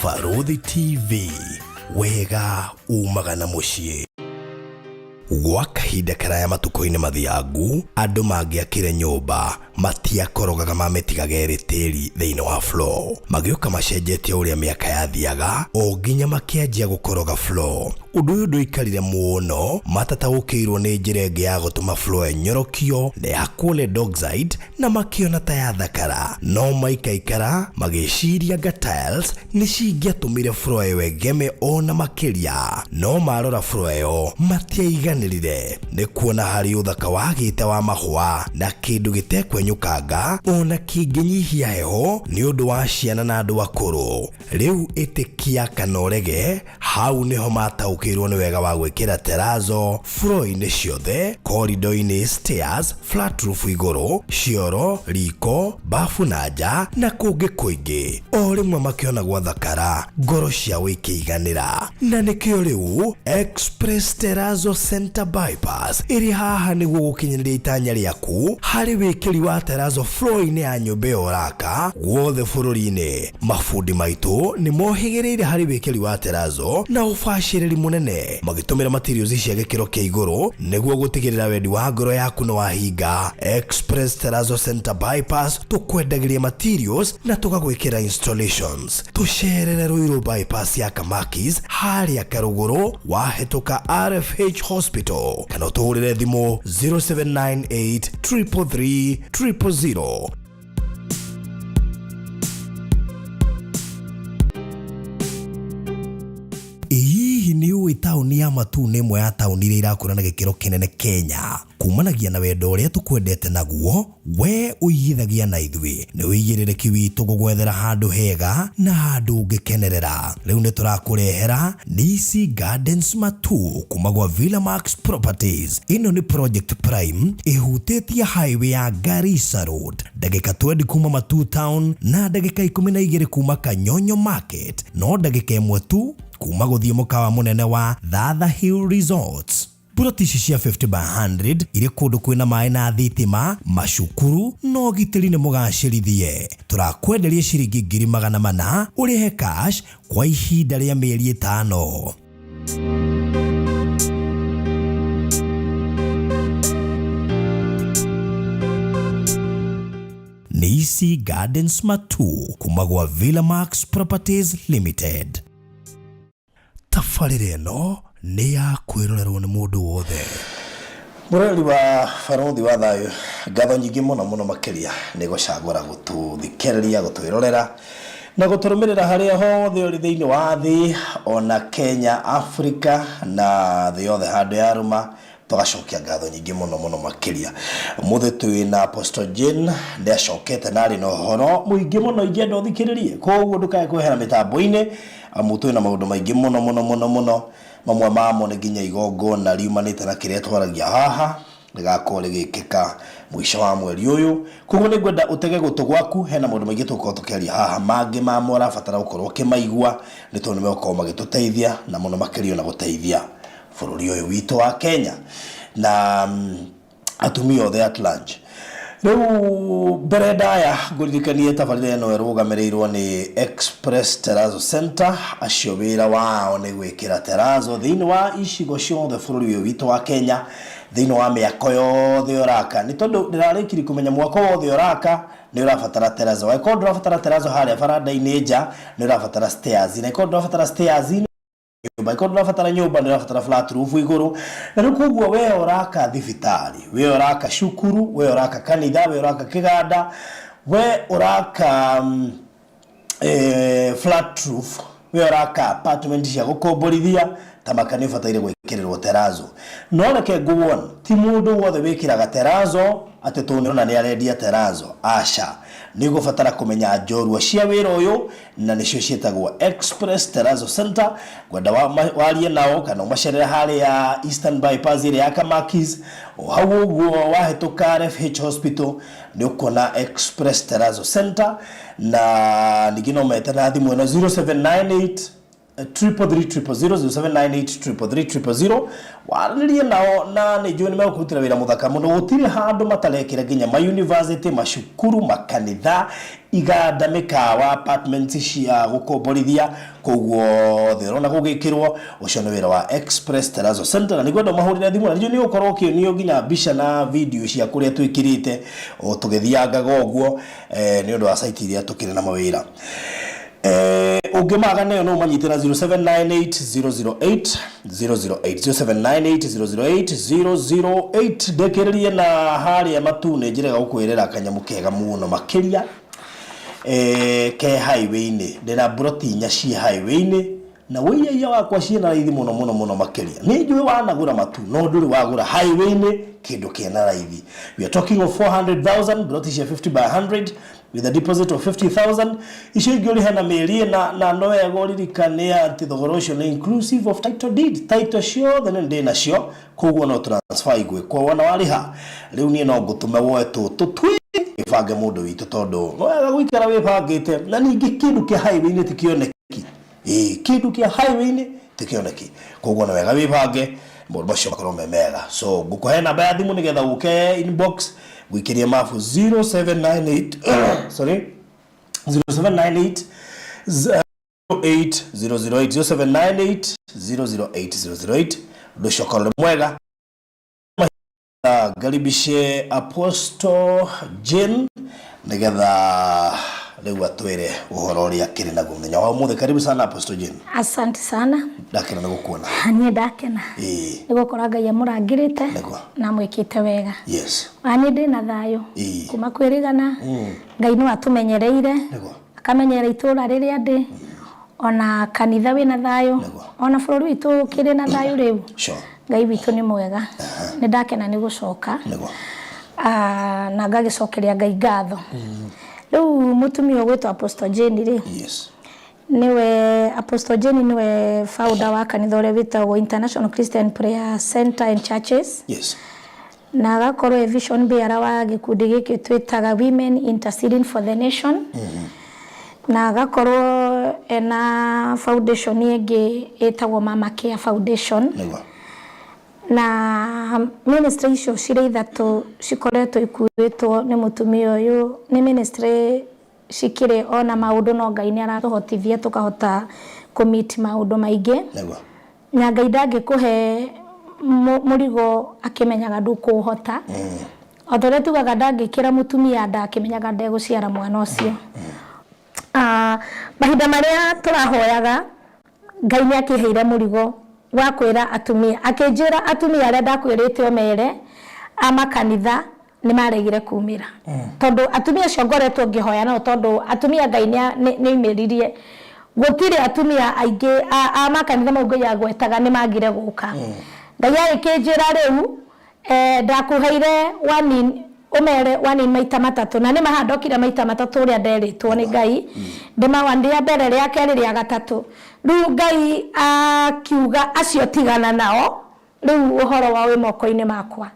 Barũthi TV, wega umaga na mũciĩ. Gwa kahinda karaya matukũ-inĩ mathiangu, andũ mangĩakire nyũmba matiakorogaga mamĩtigaga ĩrĩ tĩri thĩinĩ wa floor. Magĩũka macenjetie ũrĩa mĩaka yathiaga o nginya makĩanjia gũkoroga floor. Ũndũ ũyũ ndũikarire mũno matataũkĩirwo nĩ njĩra ĩngĩ ya gũtũma floor ĩnyorokio na ĩhakwo lead oxide na makĩona ta yathakara. No maikaikara magĩciria anga tiles nĩ cingĩatũmire floor ĩyo ĩgeme o na makĩria. No marora floor ĩyo matiaiganĩrire nĩ kuona harĩ ũthaka wagĩte wa mahũa na kĩndũ gĩtekwenyũkanga o na kĩngĩnyihia heho nĩ ũndũ wa ciana na andũ akũrũ. Rĩu ĩtĩkia kana ũrege, hau nĩho mataũkĩirwo nĩ wega wa gwĩkĩra terazo floor-inĩ ciothe, corridor-inĩ, stairs, flat roof igũrũ, cioro, riko, bafu na nja na kũngĩ kũingĩ. O rĩmwe makĩona gwathakara, ngoro ciao ikĩiganĩra. Na nĩkĩo rĩu Express Terrazzo Center Bypass ĩrĩ haha nĩguo gũkinyanĩria itanya rĩaku harĩ wĩkĩri wa terrazzo floor-inĩ ya nyũmba ĩyo ũraka guothe bũrũri-inĩ. Mabundi maitũ nĩ mohĩgĩrĩire harĩ wĩkĩri wa terrazzo na ũbacĩrĩri mũnene magĩtũmĩra materials cia gĩkĩro kĩa igũrũ nĩguo gũtigĩrĩra wendi wa ngoro yaku nĩ wahinga. Express Terrazzo Center Bypass tũkwendagĩria materials na tũgagwĩkĩra installations. Tũcerere Ruiru Bypass ya Kamakis harĩa Karũgũrũ wahĩtũka RFH Hospital kana ũtũhũrĩre thimũ 0798 333 000. Ĩ hihi nĩ ũĩ taũni ya Matuu nĩ ĩmwe ya taũni iria irakũra na gĩkĩro kĩnene Kenya? Kumanagia na wendo ũrĩa tũkwendete naguo, we ũigithagia na ithuĩ. Nĩ ũigĩrĩrĩki witũ gũgwethera handũ hega na handũ ũngĩkenerera. Rĩu nĩ tũrakũrehera Nisi Gardens Matuu kuma gwa Villa Max Properties. Ĩno nĩ project prime ĩhutĩtie highway ya Garissa Road, ndagĩka 20 kuma Matuu Town na ndagĩka 12 kuma Kanyonyo Market, no ndagĩka ĩmwe tu kuma gũthiĩ mũkawa mũnene wa Thatha Hill Resorts. Puroti ici cia 50 by 100 irĩ kũndũ kwĩna maĩ na thitima, macukuru na ũgitĩri nĩ mũgacĩrithie. Tũrakwenderia ciringi 400,000 ũrĩhe cash kwa ihinda rĩa mĩeri ĩtano. Nisi Gardens Matuu kuma gwa Villa Max Properties Limited. Tabarĩra ĩno nĩ ya kwĩrorerwo nĩ mũndũ wothe. Mũroreri wa Barũthi wa Thayũ, ngatho nyingĩ mũno mũno makĩria nĩ gũcagũra gũtũthikĩrĩria, gũtwĩrorera na gũtũrũmĩrĩra harĩa hothe ũrĩ thĩinĩ wa thĩ, ona Kenya, Afrika na thĩ yothe handũ yarũma. Tũgacokia ngatho nyingĩ mũno mũno makĩria. Ũmũthĩ twĩ na Apostle Jane, nĩ acokete na arĩ na ũhoro mũingĩ mũno ingĩenda ũthikĩrĩrie, koguo ndũkae kwehera mĩtambo-inĩ amu twĩ na maũndũ maingĩ mũno mũno mũno mũno, mamwe mamo nĩ nginya igongona riumanĩte na kĩrĩa twaragia haha rĩgakorwo rĩgĩkĩka mũico wa mweri ũyũ. Koguo nĩ ngwenda ũtege gũtũ gwaku, hena maũndũ maingĩ tũgũkorwo tũkĩaria haha, mangĩ mamo ũrabatara gũkorwo ũkĩmaigua nĩ tondũ nĩ megũkorwo magĩtũteithia na mũno makĩria ona gũteithia bũrũri ũyũ witũ wa Kenya na atumia othe at large. Rĩu mbere ndaya ngũririkanie tabarĩra ĩno ĩrũgamĩrĩirwo nĩ Express Terrazzo Center, acio wĩra wao nĩ gwĩkĩra terrazzo thĩinĩ wa icigo ciothe bũrũri ũyũ witũ wa Kenya, thĩinĩ wa mĩako yothe ũraka, nĩ tondũ ndĩrarĩkirie kũmenya mwako wothe ũraka nĩ ũrabatara terrazzo. Angĩkorwo ndũrabatara terrazzo harĩa baranda-inĩ nja, nĩ ũrabatara stairs, na angĩkorwo ndũrabatara stairs nyũmba, angĩkorwo ndũrabatara nyũmba nĩ ũrabatara flat roof igũrũ. Na rĩu koguo we ũraka thibitarĩ, we ũraka cukuru, we ũraka kanitha, we ũraka kĩganda, we ũraka flat roof, we ũraka apartment cia gũkomborithia, ta maka nĩ ũbataire gwĩkĩrĩrwo terrazzo. No reke ngũwon, ti mũndũ wothe wĩkĩraga terrazzo atĩ tondũ nĩona nĩ arendia terrazzo, aca. Nĩ ũgũbatara kũmenya njorua cia wĩra ũyũ na nĩcio ciĩtagwo Express Terrazzo Center. Ngwenda warie nao kana ũmacerere harĩa Eastern Bypass ĩrĩa ya Kamakis, o hau ũguo wahĩtũka RFH Hospital nĩ ũkuona Express Terrazzo Center, na ningĩ no mete na thimũ ĩno 0798 333 000, 0798 333 000. Waranĩrie nao na nĩ njũĩ nĩ megũkũrutĩra wĩra mũthaka mũno. Gũtirĩ handũ matarekĩra nginya ma university, macukuru, makanitha, iganda, mĩkawa, apartments cia gũkomborithia kũu guothe ũrona gũgĩkĩrwo. Ũcio nĩ wĩra wa Express Terrazzo Center, na nĩngwenda ũmahũrĩre thimũ, na nĩnjũĩ nĩ ũgũkorwo ũkĩonio nginya mbica na video cia kũrĩa twĩkĩrĩte o tũgĩthiangaga ũguo, nĩ ũndũ wa site iria tũkĩrĩ na mawĩra. Ũngĩmaga nayo no ũmanyite na 0798 008 008, 0798 008 008. Ndĩkĩrĩrie na harĩa Matune, njĩrega gũkwĩrĩra kanyamũ kega mũno makĩria, ke highway-inĩ. Ndĩna mburoti inya ciĩ highway-inĩ na wĩiyaia wakwa ciĩna raithi mũno mũno mũno makĩria. Nĩ njũĩ wanagũra matu, no ndũrĩ wagũra highway-inĩ kĩndũ kĩna raithi. We are talking of 400,000, mburoti cia 50 by 100 with a deposit of 50,000. Icio ingĩ ũrĩhe na mĩeri ĩna, na no wega ũririkane atĩ thogora ũcio nĩ inclusive of title deed. Title ciothe nĩ ndĩ nacio, koguo no transfer igwĩkwo wona warĩha. Rĩu niĩ no ngũtũme woe tũtũ twĩ wĩbange, mũndũ witũ, tondũ no wega gũikara wĩbangĩte. Na ningĩ kĩndũ kĩa highway-inĩ ti kĩoneki. Ĩĩ, kĩndũ kĩa highway-inĩ ti kĩoneki, koguo no wega wĩbange maũndũ macio makorwo me mega. So ngũkũhe namba ya thimũ nĩgetha ũke inbox ngũikĩrie mabu, 0798, sorry, 0798 8008, 0798 008 008. Ũndũ ũcio ũkorwo nĩ mwega. Ngaribishe Apostle Jane nĩgetha rĩu atwĩre ũhoro ũrĩa akĩrĩ naguo mũthenya wa ũmũthĩ. Karibu sana, Apostle Jane. Asante sana. Ndakena nĩ gũkuona. Niĩ ndakena nĩ gũkora Ngai amũrangĩrĩte na amwĩkĩte wega. Niĩ ndĩna thayũ kuma kwĩrĩgana. Ngai no atũmenyereire, akamenyerera itũũra rĩrĩa ndĩ, ona kanitha wĩna thayũ, ona bũrũri witũ ũkĩrĩ na thayũ rĩu. Ngai witũ nĩ mwega. Nĩ ndakena nĩ gũcoka. Na ngagĩcokeria Ngai ngatho. Rĩu mũtumia ũgwĩtwo Apostle Jane rĩ, niwe Apostle Jane, niwe founder wa kanitha ũrĩa wĩtagwo International Christian Prayer Center and Churches, na agakorwo e vision bearer wa gĩkundi gĩkĩ twĩtaga Women Interceding for the Nation, na agakorwo ena foundation ĩngĩ ĩtagwo Mama Care Foundation. Na ministry icio cirĩ ithatũ cikoretwo ikuĩtwo nĩ mũtumia ũyũ. Nĩ ministry cikĩrĩ ona maũndũ, no Ngai nĩ aratũhotithia tũkahota kũmeet maũndũ maingĩ. Na Ngai ndangĩkũhe mũrigo akĩmenyaga ndũkũũhota. O ta ũrĩa tugaga, ndangĩkĩra mũtumia nda akĩmenyaga ndegũciara mwana ũcio. Mahinda marĩa tũrahoyaga, Ngai nĩ akĩheire mũrigo wa kwĩra atumia, akĩnjĩra atumia arĩa ndakwĩrĩte ũmere a makanitha nĩ maregire kumĩra, tondũ atumia acio ngoretwo ngĩhoya nao, tondũ atumia Ngai nĩ oimĩririe, gũtirĩ atumia aingĩ a makanitha mau Ngai agwetaga nĩ magire gũka. Ngai agĩkĩnjĩra rĩu, ndakũheire warning ũmere warning maita matatũ, na nĩ mahandokire maita matatũ ũrĩa nderĩtwo nĩ Ngai ndĩmawa, rĩa mbere, rĩa kerĩ, rĩa gatatũ. Rĩu Ngai akiuga acio tigana nao, rĩu ũhoro wao wĩ moko-inĩ makwa.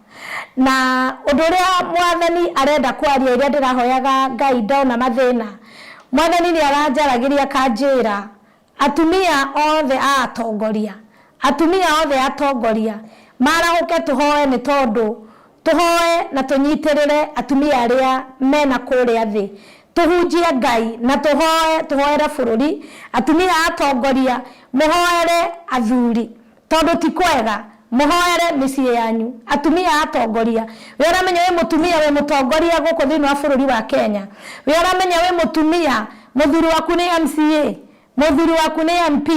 Na ũndũ ũrĩa Mwathani arenda kwaria, ĩrĩa ndĩrahoyaga Ngai ndona mathĩna, Mwathani nĩ aranjaragĩria akanjĩra atumia othe a atongoria, atumia othe atongoria marahũke, tũhoe, nĩ tondũ tũhoe na tũnyitĩrĩre atumia arĩa mena kũrĩa thĩ, tũhunjie Ngai na tũhoe, tũhoere bũrũri. Atumia atongoria, mũhoere athuri, tondũ ti kwega. Mũhoere mĩciĩ yanyu. Atumia atongoria, we ũramenya wĩ mũtumia, wĩ mũtongoria gũkũ thĩinĩ wa bũrũri wa Kenya, we ũramenya wĩ mũtumia, mũthuri waku nĩ MCA, mũthuri waku nĩ MP,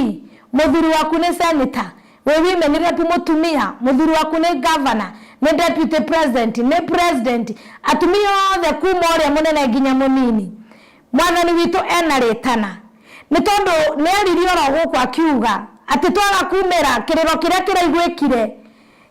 mũthuri waku nĩ senator, wĩ women rep mũtumia, mũthuri waku nĩ governor, nĩ deputy president, nĩ president. Atumia othe kuma ũrĩa mũnene nginya mũnini, Mwathani witũ ena rĩtana, nĩ tondũ nĩ aririe oro gũkũ akiuga atĩ twaga kumĩra, kĩrĩro kĩrĩa kĩraiguĩkire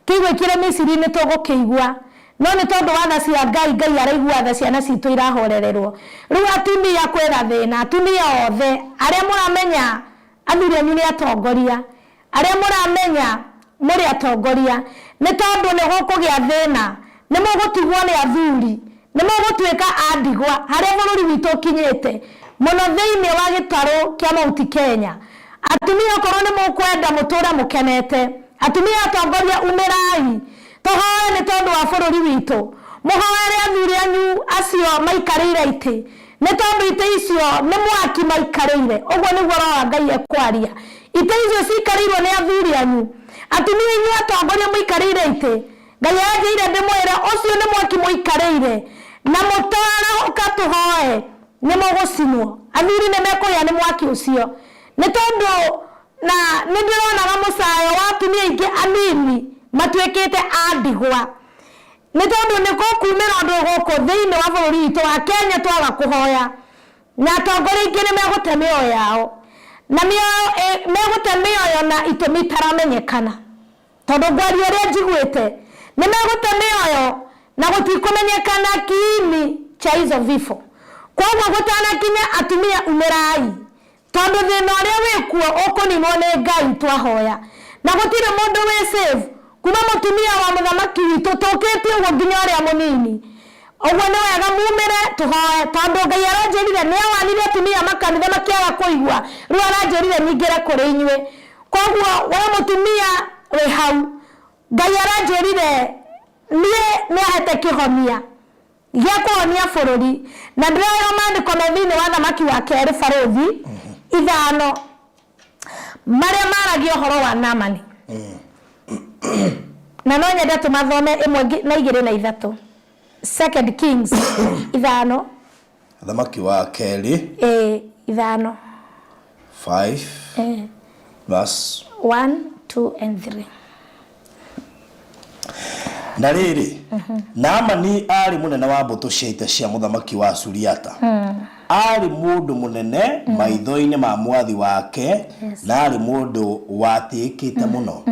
kĩiguĩkire Misiri nĩ tũgũkĩigua. No nĩ tondũ wa tha cia Ngai, Ngai araigua tha, ciana citũ irahorererwo. Rĩu atumia, kwĩna thĩna. Atumia othe arĩa mũramenya athuri anyu nĩ atongoria, arĩa mũramenya mũrĩ atongoria, nĩ tondũ nĩ gũkũgĩa thĩna, nĩ mũgũtigwo nĩ athuri, nĩ mũgũtuĩka a ndigwa. Harĩa bũrũri witũ ũkinyĩte mũno thĩinĩ wa gĩtarũ kĩa Mount Kenya, atumia, okorwo nĩ mũkwenda mũtũre mũkenete. Atumia atongoria, umĩrai tũhoe nĩ tondũ wa bũrũri witũ. Mũhoere athuri anyu acio maikarĩire itĩ, nĩ tondũ itĩ icio nĩ mwaki maikarĩire. Ũguo nĩguo Roho wa Ngai ekwaria. Itĩ icio cikarĩirwo nĩ athuri anyu. Atumia inyuĩ atongoria mũikarĩire itĩ, Ngai aranjĩire ndĩmwĩre ũcio nĩ mwaki mũikarĩire, na mũtarahũka tũhoe nĩ mũgũcinwo. Athuri nĩ mekũhĩa nĩ mwaki ũcio, nĩ tondũ na nĩ ndĩronaga mũcayo wa atumia aingĩ anini matuĩkĩte a ndigwa, nĩ tondũ nĩ gũkumĩra ũndũ gũkũ thĩinĩ wa bũrũri witũ wa Kenya twaga kũhoya, na atongoria aingĩ nĩ megũte mĩoyo yao, na mĩoyo megũte mĩoyo na itũmi itaramenyekana. Tondũ ngwaria ũrĩa njiguĩte, nĩ megũte mĩoyo na gũtikũmenyekana kiini cha hizo vifo. Kwoguo gũtanakinya, atumia umĩrai, tondũ thĩna ũrĩa wĩkuo ũkũninwo nĩ Ngai twahoya. Na gũtirĩ mũndũ wĩ safe, kuma mũtumia wa mũthamaki witũ tũkĩte ũguo nginya ũrĩa mũnini. Ũguo nĩ wega mumĩre tũhoe, tondũ Ngai aranjĩrire nĩ awanire atumia makanitha makĩaga kũigua, rĩu aranjĩrire nyingĩre kũrĩ inyuĩ. Koguo we mũtumia wĩ hau, Ngai aranjĩrire niĩ nĩ ahete kĩhonia gĩa kũhonia bũrũri, na ndĩraheo maandĩko me thĩinĩ wa Thamaki wa Kerĩ barũthi 5 marĩa maragia ũhoro wa Naamani, na no nyende tũmathome 1 na 2 na 3. Second Kings 5. Thamaki wa Kerĩ. Ĩĩ, 5. 5 verse 1, 2 and 3. Na rĩrĩ, Naamani aarĩ mũnene wa mbũtũ cia ita cia mũthamaki wa Suriata. Aarĩ mũndũ mũnene maitho-inĩ ma mwathi wake, na aarĩ mũndũ watĩĩkĩte mũno,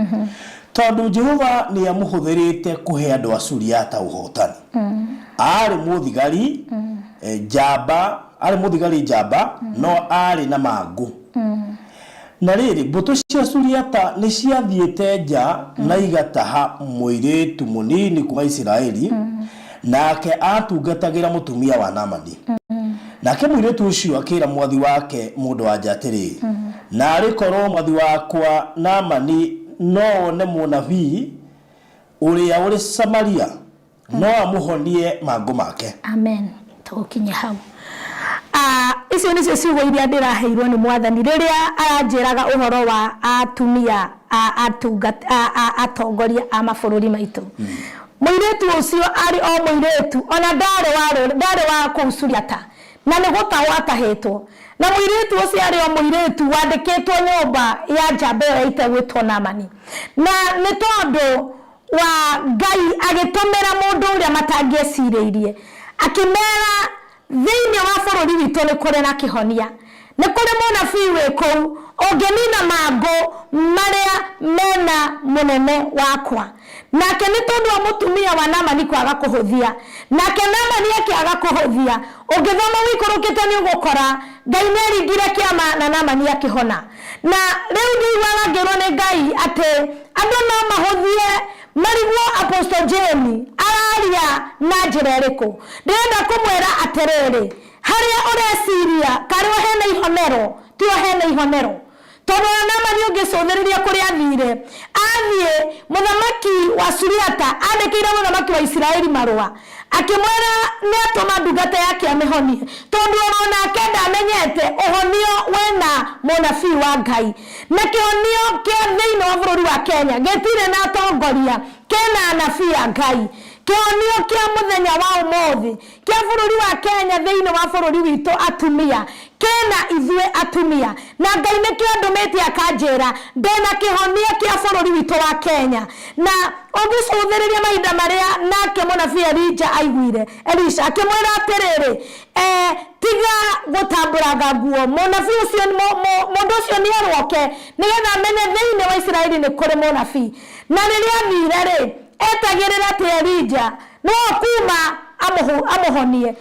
tondũ Jehova nĩ amũhũthĩrĩte kũhe andũ a Suriata ũhootani. Aarĩ mũthigari njamba, aarĩ mũthigari njamba, no aarĩ na mangũ. Na rĩrĩ, mbũtũ cia Suriata nĩ ciathiĩte nja na igataha mũirĩtu mũnini kuuma Isiraeli, nake aatungatagĩra mũtumia wa Naamani. Nake mũirĩtu ũcio akĩra mwathi wake mũndũ-wa-nja atĩrĩ, Naarĩ korwo mwathi wakwa Naamani no one mũnabii ũrĩa ũrĩ Samaria, no amũhonie mangũ make. Amen. Tũgũkinya hau. Icio nĩcio ciugo iria ndĩraheirwo nĩ Mwathani rĩrĩa aranjĩraga ũhoro wa atumia atongoria a mabũrũri maitũ. Mũirĩtu ũcio arĩ o mũirĩtu, ona ndarĩ wa kũu Suriata, na nĩ gũtahwo atahĩtwo. Na mũirĩtu ũcio arĩ o mũirĩtu wandĩkĩtwo nyũmba ya njamba ĩyo ya ita ĩgwĩtwo Naamani. Na nĩ tondũ wa Ngai agĩtũmĩra mũndũ ũrĩa matangĩecirĩirie, akĩmera thĩinĩ wa bũrũri witũ nĩ kũrĩ na kĩhonia, nĩ kũrĩ mũnabii wĩ kũu ũngĩnina mangũ marĩa mena mũnene wakwa. Nake nĩ tondũ wa mũtumia wa Naamani kwaga kũhũthia, nake Naamani akĩaga kũhũthia. Ũngĩthoma ũikũrũkĩte nĩ ũgũkora Ngai nĩ aringire kĩama na Naamani akĩhona. Na rĩu ndĩiguaga ngĩrwo nĩ Ngai atĩ andũ no mahũthie marigwo Apostle Jane araria na njĩra ĩrĩkũ. Ndĩrenda kũmwĩra atĩrĩrĩ, harĩa ũreciria karĩo hena ihonero, tiho hena ihonero. Tondũ ona Naamani ũngĩcũthĩrĩria kũrĩa athire, athiĩ mũthamaki wa Suriata andĩkĩire mũthamaki wa Isiraeli marũa, akĩmwĩra nĩ atũma ndungata yake amĩhonie, tondũ oro nake ndamenyete ũhonio wĩna mũnabii wa Ngai. Na kĩhonio kĩa thĩinĩ wa bũrũri wa Kenya gĩtirĩ na atongoria, kĩna anabii a Ngai. Kĩhonio kĩa mũthenya wa ũmũthĩ kĩa bũrũri wa Kenya thĩinĩ wa bũrũri witũ atumia, kĩna ithuĩ atumia. Na Ngai nĩkĩo andũmĩte akanjĩra ndĩna kĩhonia kĩa bũrũri witũ wa Kenya. Na ũngĩcũthĩrĩria mahinda marĩa nake mũnabii Elijah aiguire Elisha akĩmwĩra atĩrĩrĩ, tiga gũtambũranga nguo, mũnabii ũcio, mũndũ ũcio nĩ erwo oke nĩgetha amenye thĩinĩ wa Isiraeli nĩ kũrĩ mũnabii. Na rĩrĩa athire rĩ, etagĩrĩra atĩ Elijah no kuma amũhonie.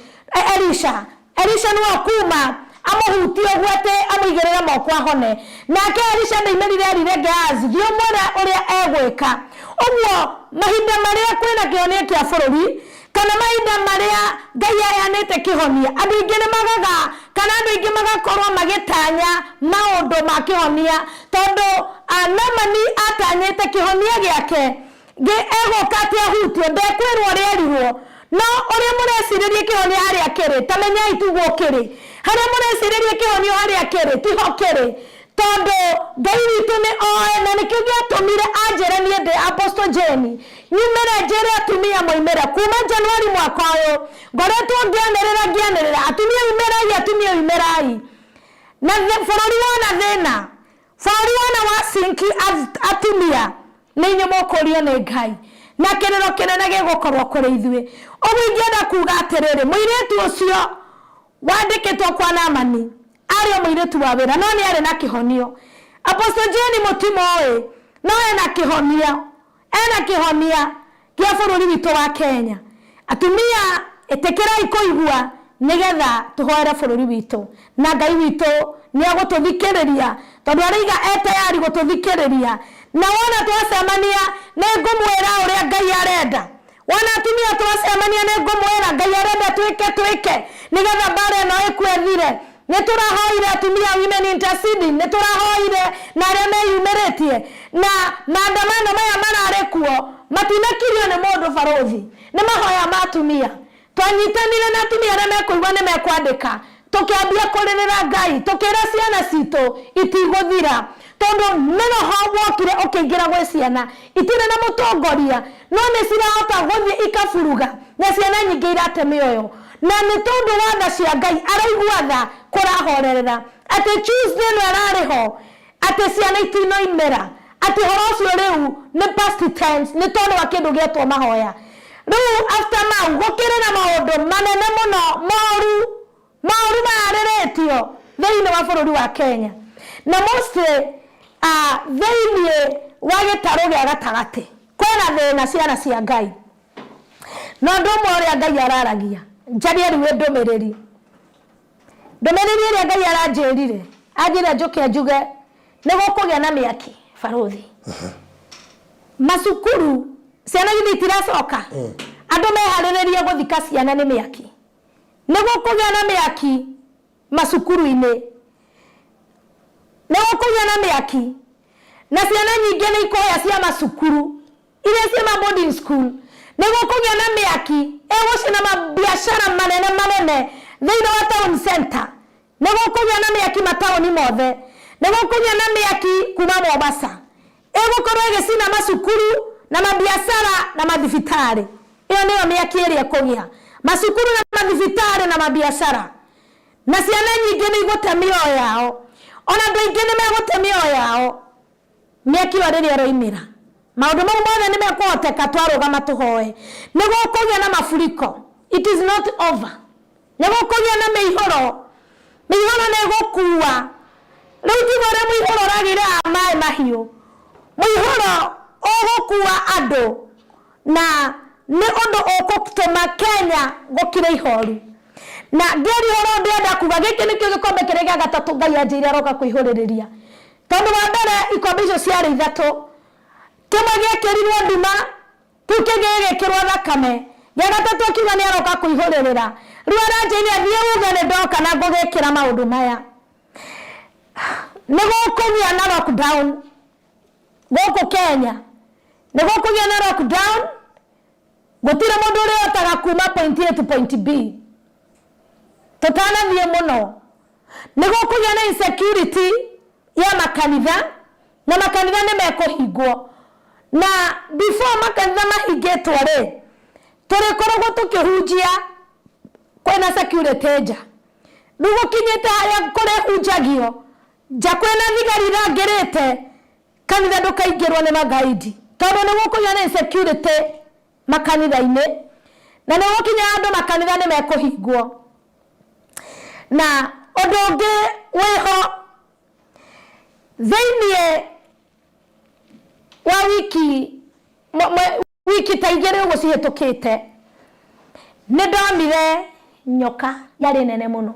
Elisha no kuma amũhutie ũguo atĩ amũigĩrĩre moko ahone. Nake Elisha ndaimĩrire erire Gehazi, thiĩ ũmwĩre ũrĩa egwĩka. Ũguo mahinda marĩa kwĩna kĩhonia kĩa bũrũri, kana mahinda marĩa Ngai aheanĩte kĩhonia, andũ aingĩ nĩ magaga Kana andũ aingĩ magakorwo magĩtanya maũndũ ma kĩhonia, tondũ Naamani atanyĩte kĩhonia gĩake gĩ egũka atĩ ahutio, ndekwĩrwo ũrĩa erirwo. No ũrĩa mũrecirĩria kĩhonia harĩa kĩrĩ, ta menyai tiguo kĩrĩ. Harĩa mũrecirĩria kĩhonio harĩa kĩrĩ, tiho kĩrĩ. Tondũ Ngai witũ nĩ oĩ, na nĩkĩo gĩatũmire anjĩre niĩ ndĩ Apostle Jane, nyumĩre njĩre atumia moimĩre. Kuma January mwaka ũyũ, ngoretwo ngĩanĩrĩra ngĩanĩrĩra, atumia umĩrai, atumia umĩrai. Na bũrũri wona thĩna, bũrũri wona wa sinki atumia, nĩ inyuĩ mũkũrio nĩ Ngai. Na kĩrĩro kĩnene gĩgũkorwo kũrĩ ithuĩ. Ũguo ingĩenda kuga atĩrĩrĩ, mũirĩtu ũcio wandĩkĩtwo kwa Naamani, arĩ o mũirĩtu wa wĩra, no nĩ arĩ na kĩhonio. Apostle Jane mũtimũĩ, no ena kĩhonio, ena kĩhonia gĩa bũrũri witũ wa Kenya. Atumia, ĩtĩkĩrai kũigua nĩgetha tũhoere bũrũri witũ, na Ngai witũ nĩ egũtũthikĩrĩria, tondũ araiga e tayari gũtũthikĩrĩria. Na wona twacemania nĩ ngũmwĩra ũrĩa Ngai arenda. Wona atumia twacemania nĩ ngũmwĩra Ngai arenda twĩke twĩke nĩgetha mbara ĩno ĩkue ĩthire. Nĩ tũrahoire atumia women interceding, nĩ tũrahoire na arĩa meyumĩrĩtie, na maandamano maya mararĩ kuo matinakirio nĩ mũndũ barũthi, nĩ mahoya ma atumia. Twanyitanire na atumia arĩa mekũigua nĩ mekwandĩka, tũkĩambia kũrĩrĩra Ngai, tũkĩra ciana citũ itigũthira, tondũ nĩ roho wokire ũkĩingĩra gwĩ ciana, itirĩ na mũtongoria, no nĩ cirahota gũthiĩ ikaburuga, na ciana nyingĩ irate mĩoyo. Na nĩ tondũ wa tha cia Ngai, araigua tha kũrahorerera, atĩ Tuesday ĩno ĩrarĩ ho, atĩ ciana itinoimĩra, atĩ ũhoro ũcio rĩu nĩ past tense, nĩ tondũ wa kĩndũ gĩetwo mahoya. Rĩu after mau, gũkĩrĩ na maũndũ manene mũno moru, moru mararĩrĩtio thĩinĩ wa bũrũri wa Kenya, na mostly thĩinĩ wa gĩtarũ gĩa gatagatĩ, kwĩna thĩna ciana cia Ngai. Na ũndũ ũmwe ũrĩa Ngai araragia, njarie rĩu ndũmĩrĩri. Ndũmĩrĩri ĩrĩa Ngai aranjĩrire, anjĩra njũke njuge nĩ gũkũgĩa na mĩaki barũthi. Macukuru, ciana githĩ itiracoka? Andũ meharĩrĩrie gũthika ciana nĩ mĩaki. Nĩ gũkũgĩa na mĩaki macukuru-inĩ. Nĩ gũkũgĩa na mĩaki, na ciana nyingĩ nĩ ikũhĩa cia macukuru. Iria ciĩ ma boarding school, nĩ gũkũgĩa na mĩaki ĩgũcina mabiacara manene manene thĩinĩ wa town center. Nĩ gũkũgĩa na mĩaki mataũni mothe. Nĩ gũkũgĩa na mĩaki kuma Mombasa ĩgũkorwo ĩgĩcina macukuru na mabiacara na mathibitarĩ. Ĩyo nĩyo mĩaki ĩrĩa ĩkũgĩa macukuru na mathibitarĩ na mabiacara, na ciana nyingĩ nĩ igũte mĩoyo yao, ona andũ aingĩ nĩ megũte mĩoyo yao mĩaki ĩyo rĩrĩa ĩroimĩra. Maũndũ mau mothe nĩ mekũhoteka twarũgama tũhoe. Nĩ gũkũgĩa na mafuriko, it is not over. Nĩ gũkũgĩa na mĩihũro, mĩihũro nĩ ĩgũkua. Rĩu tiga ũrĩa mũihũro ũragĩire haha maĩ mahiũ, mũihũro ũgũkua andũ, na nĩ ũndũ ũgũtũma Kenya gũkire ihoru. Na ngĩaria ũhoro ũyũ ndĩrenda kuga gĩkĩ nĩkĩo gĩkombe kĩrĩa gĩa gatatũ Ngai anjĩire aroka kũihũrĩrĩria. Tondũ wa mbere ikombe icio ciarĩ ithatũ, kĩmwe gĩekĩrirwo nduma, kĩu kĩngĩ gĩgĩkĩrwo thakame, gĩa gatatũ akiuga nĩ aroka kũihũrĩrĩra. Rĩu aranjĩire thiĩ uge nĩ ndoka na ngũgĩkĩra maũndũ maya. Nĩ gũkũgĩa na lockdown gũkũ Kenya, nĩ gũkũgĩa na lockdown, gũtirĩ mũndũ ũrĩhotaga kuma point A to point B. Tũtanathiĩ mũno, nĩ gũkũgĩa na insecurity ya makanitha, na makanitha nĩ mekũhingwo. Na before makanitha mahingĩtwo rĩ, tũrĩkoragwo tũkĩhunjia kwĩna security nja. Rĩu gũkinyĩte harĩa kũrĩhunjagio nja kwĩna thigari irangĩrĩte kanitha ndũkaingĩrwo nĩ magaidi, tondũ nĩ gũkũgĩa na insecurity makanitha-inĩ, na nĩ gũkinya handũ makanitha nĩ mekũhingwo. Na ũndũ ũngĩ wĩho thĩiniĩ wa wiki wiki ta igĩrĩ ũguo cihĩtũkĩte, nĩ ndonire nyoka yarĩ nene mũno.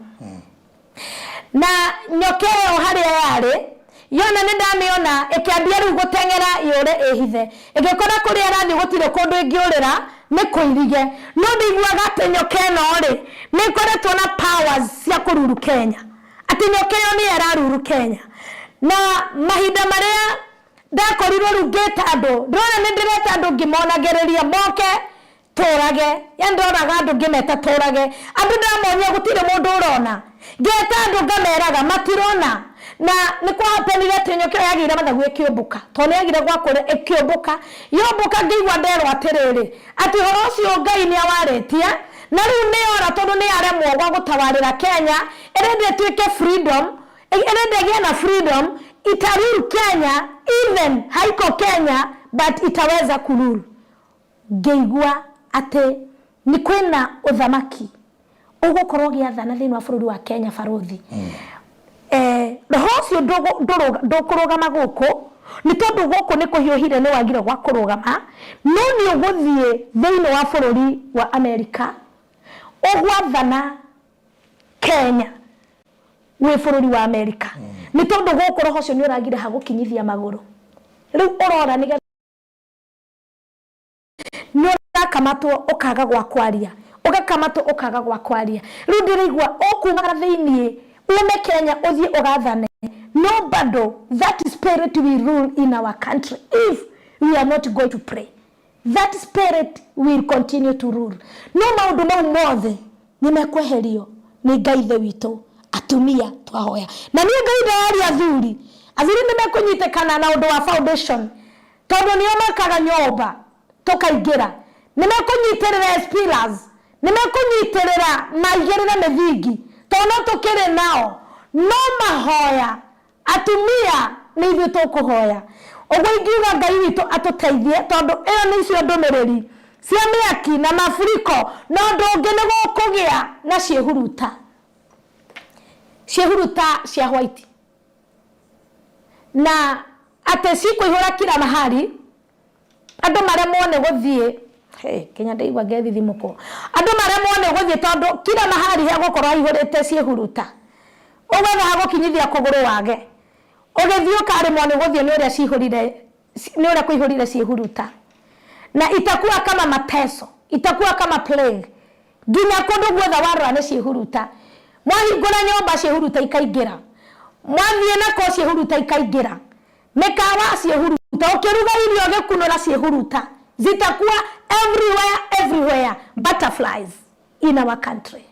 Na nyoka ĩyo harĩa yarĩ, yona nĩ ndamĩona, ĩkĩambia rĩu gũteng'era yũre ĩhithe. Ĩgĩkora kũrĩa ĩrathiĩ gũtirĩ kũndũ ĩngĩũrĩra, nĩ kũirige. No ndĩiguaga atĩ nyoka ĩno rĩ, nĩ ĩkoretwo na powers cia kũruru Kenya, atĩ nyoka ĩyo nĩyo ĩraruru Kenya. Na mahinda marĩa ndakorirwo rĩu ngĩta andũ, ndĩrona nĩ ndĩreta andũ ngĩmonagĩrĩria moke tũrage, yani ndĩroraga andũ ngĩmeta tũrage, andũ ndamonia gũtirĩ mũndũ ũrona, ngeta andũ ngameraga matirona. Na nĩ kwahapenire atĩ nyoka ĩyo yagĩire mathagu ĩkĩũmbũka, tondũ nĩ yagire gwa kũrĩa ĩkĩũmbũka. Yombũka ngĩigua nderwo atĩrĩrĩ, atĩ ũhoro ũcio Ngai nĩ awarĩtie, na rĩu nĩ yora tondũ nĩ yaremwo gwa gũtawarĩra Kenya, ĩrenda ĩtuĩke freedom, ĩrenda ĩgĩe na freedom, itarule Kenya, even haiko Kenya but itaweza kurule. Ngĩigua atĩ nĩ kwĩna ũthamaki ũgũkorwo ũgĩathana thĩinĩ wa bũrũri wa Kenya barũthi. Roho ũcio ndũkũrũgama gũkũ, nĩ tondũ gũkũ nĩ kũhiũhire nĩ wagire gwa kũrũgama, no nĩ ũgũthiĩ thĩinĩ wa bũrũri wa Amerika, ũgwathana Kenya wĩ bũrũri wa Amerika. Nĩ tondũ gũkũ roho ũcio nĩ ũragire ha gũkinyithia magũrũ. Rĩu ũrora nĩgetha nĩ ũrakamatwo ũkaga gwa kwaria, ũgakamatwo ũkaga gwa kwaria. Rĩu ndĩraigua ũkumagara thĩiniĩ ume Kenya ũthiĩ ũgathane, no bado that spirit will rule in our country if we are not going to pray. That spirit will continue to rule. No maũndũ mau mothe nĩ mekweherio nĩ Ngai Ithe witũ atumia twahoya. Na niĩ Ngai ndararia athuri, athuri nĩ mekũnyitĩkana na ũndũ wa foundation, tondũ nĩo makaga nyũmba tũkaingĩra. Nĩ mekũnyitĩrĩra as pillars, nĩ mekũnyitĩrĩra maigĩrĩre mĩthingi, tondũ no tũkĩrĩ nao. No mahoya atumia nĩ ithuĩ tũkũhoya. Ũguo ingiuga Ngai witũ atũteithie, tondũ ĩyo nĩ icio ndũmĩrĩri cia mĩaki na mafuriko, na ũndũ ũngĩ nĩ gũkũgĩa na ciĩhuruta, ciĩhuruta cia white, na atĩ cikũihũra kila mahali, andũ maremwo nĩ gũthiĩ. Hey, Kenya ndaigua ngethithimũkwo, andũ maremwo nĩ gũthiĩ tondũ kila mahali hegũkorwo haihũrĩte ciĩhuruta. Ũgetha hagũkinyithia kũgũrũ wage, ũgĩthiĩ ũkaremwo nĩ gũthiĩ nĩ ũrĩa cihũrire, nĩ ũrĩa kũihũrire ciĩhuruta. Na itakuwa kama mateso, itakuwa kama plague, nginya kũndũ guothe warora nĩ ciĩhuruta. Mwahingũra nyũmba ciĩhuruta ikaingĩra, mwathiĩ nako ciĩhuruta ikaingĩra, mĩkawa ciĩhuruta, ũkĩruga irio ũgĩkunũra ciĩhuruta. Zitakuwa everywhere, everywhere butterflies in our country.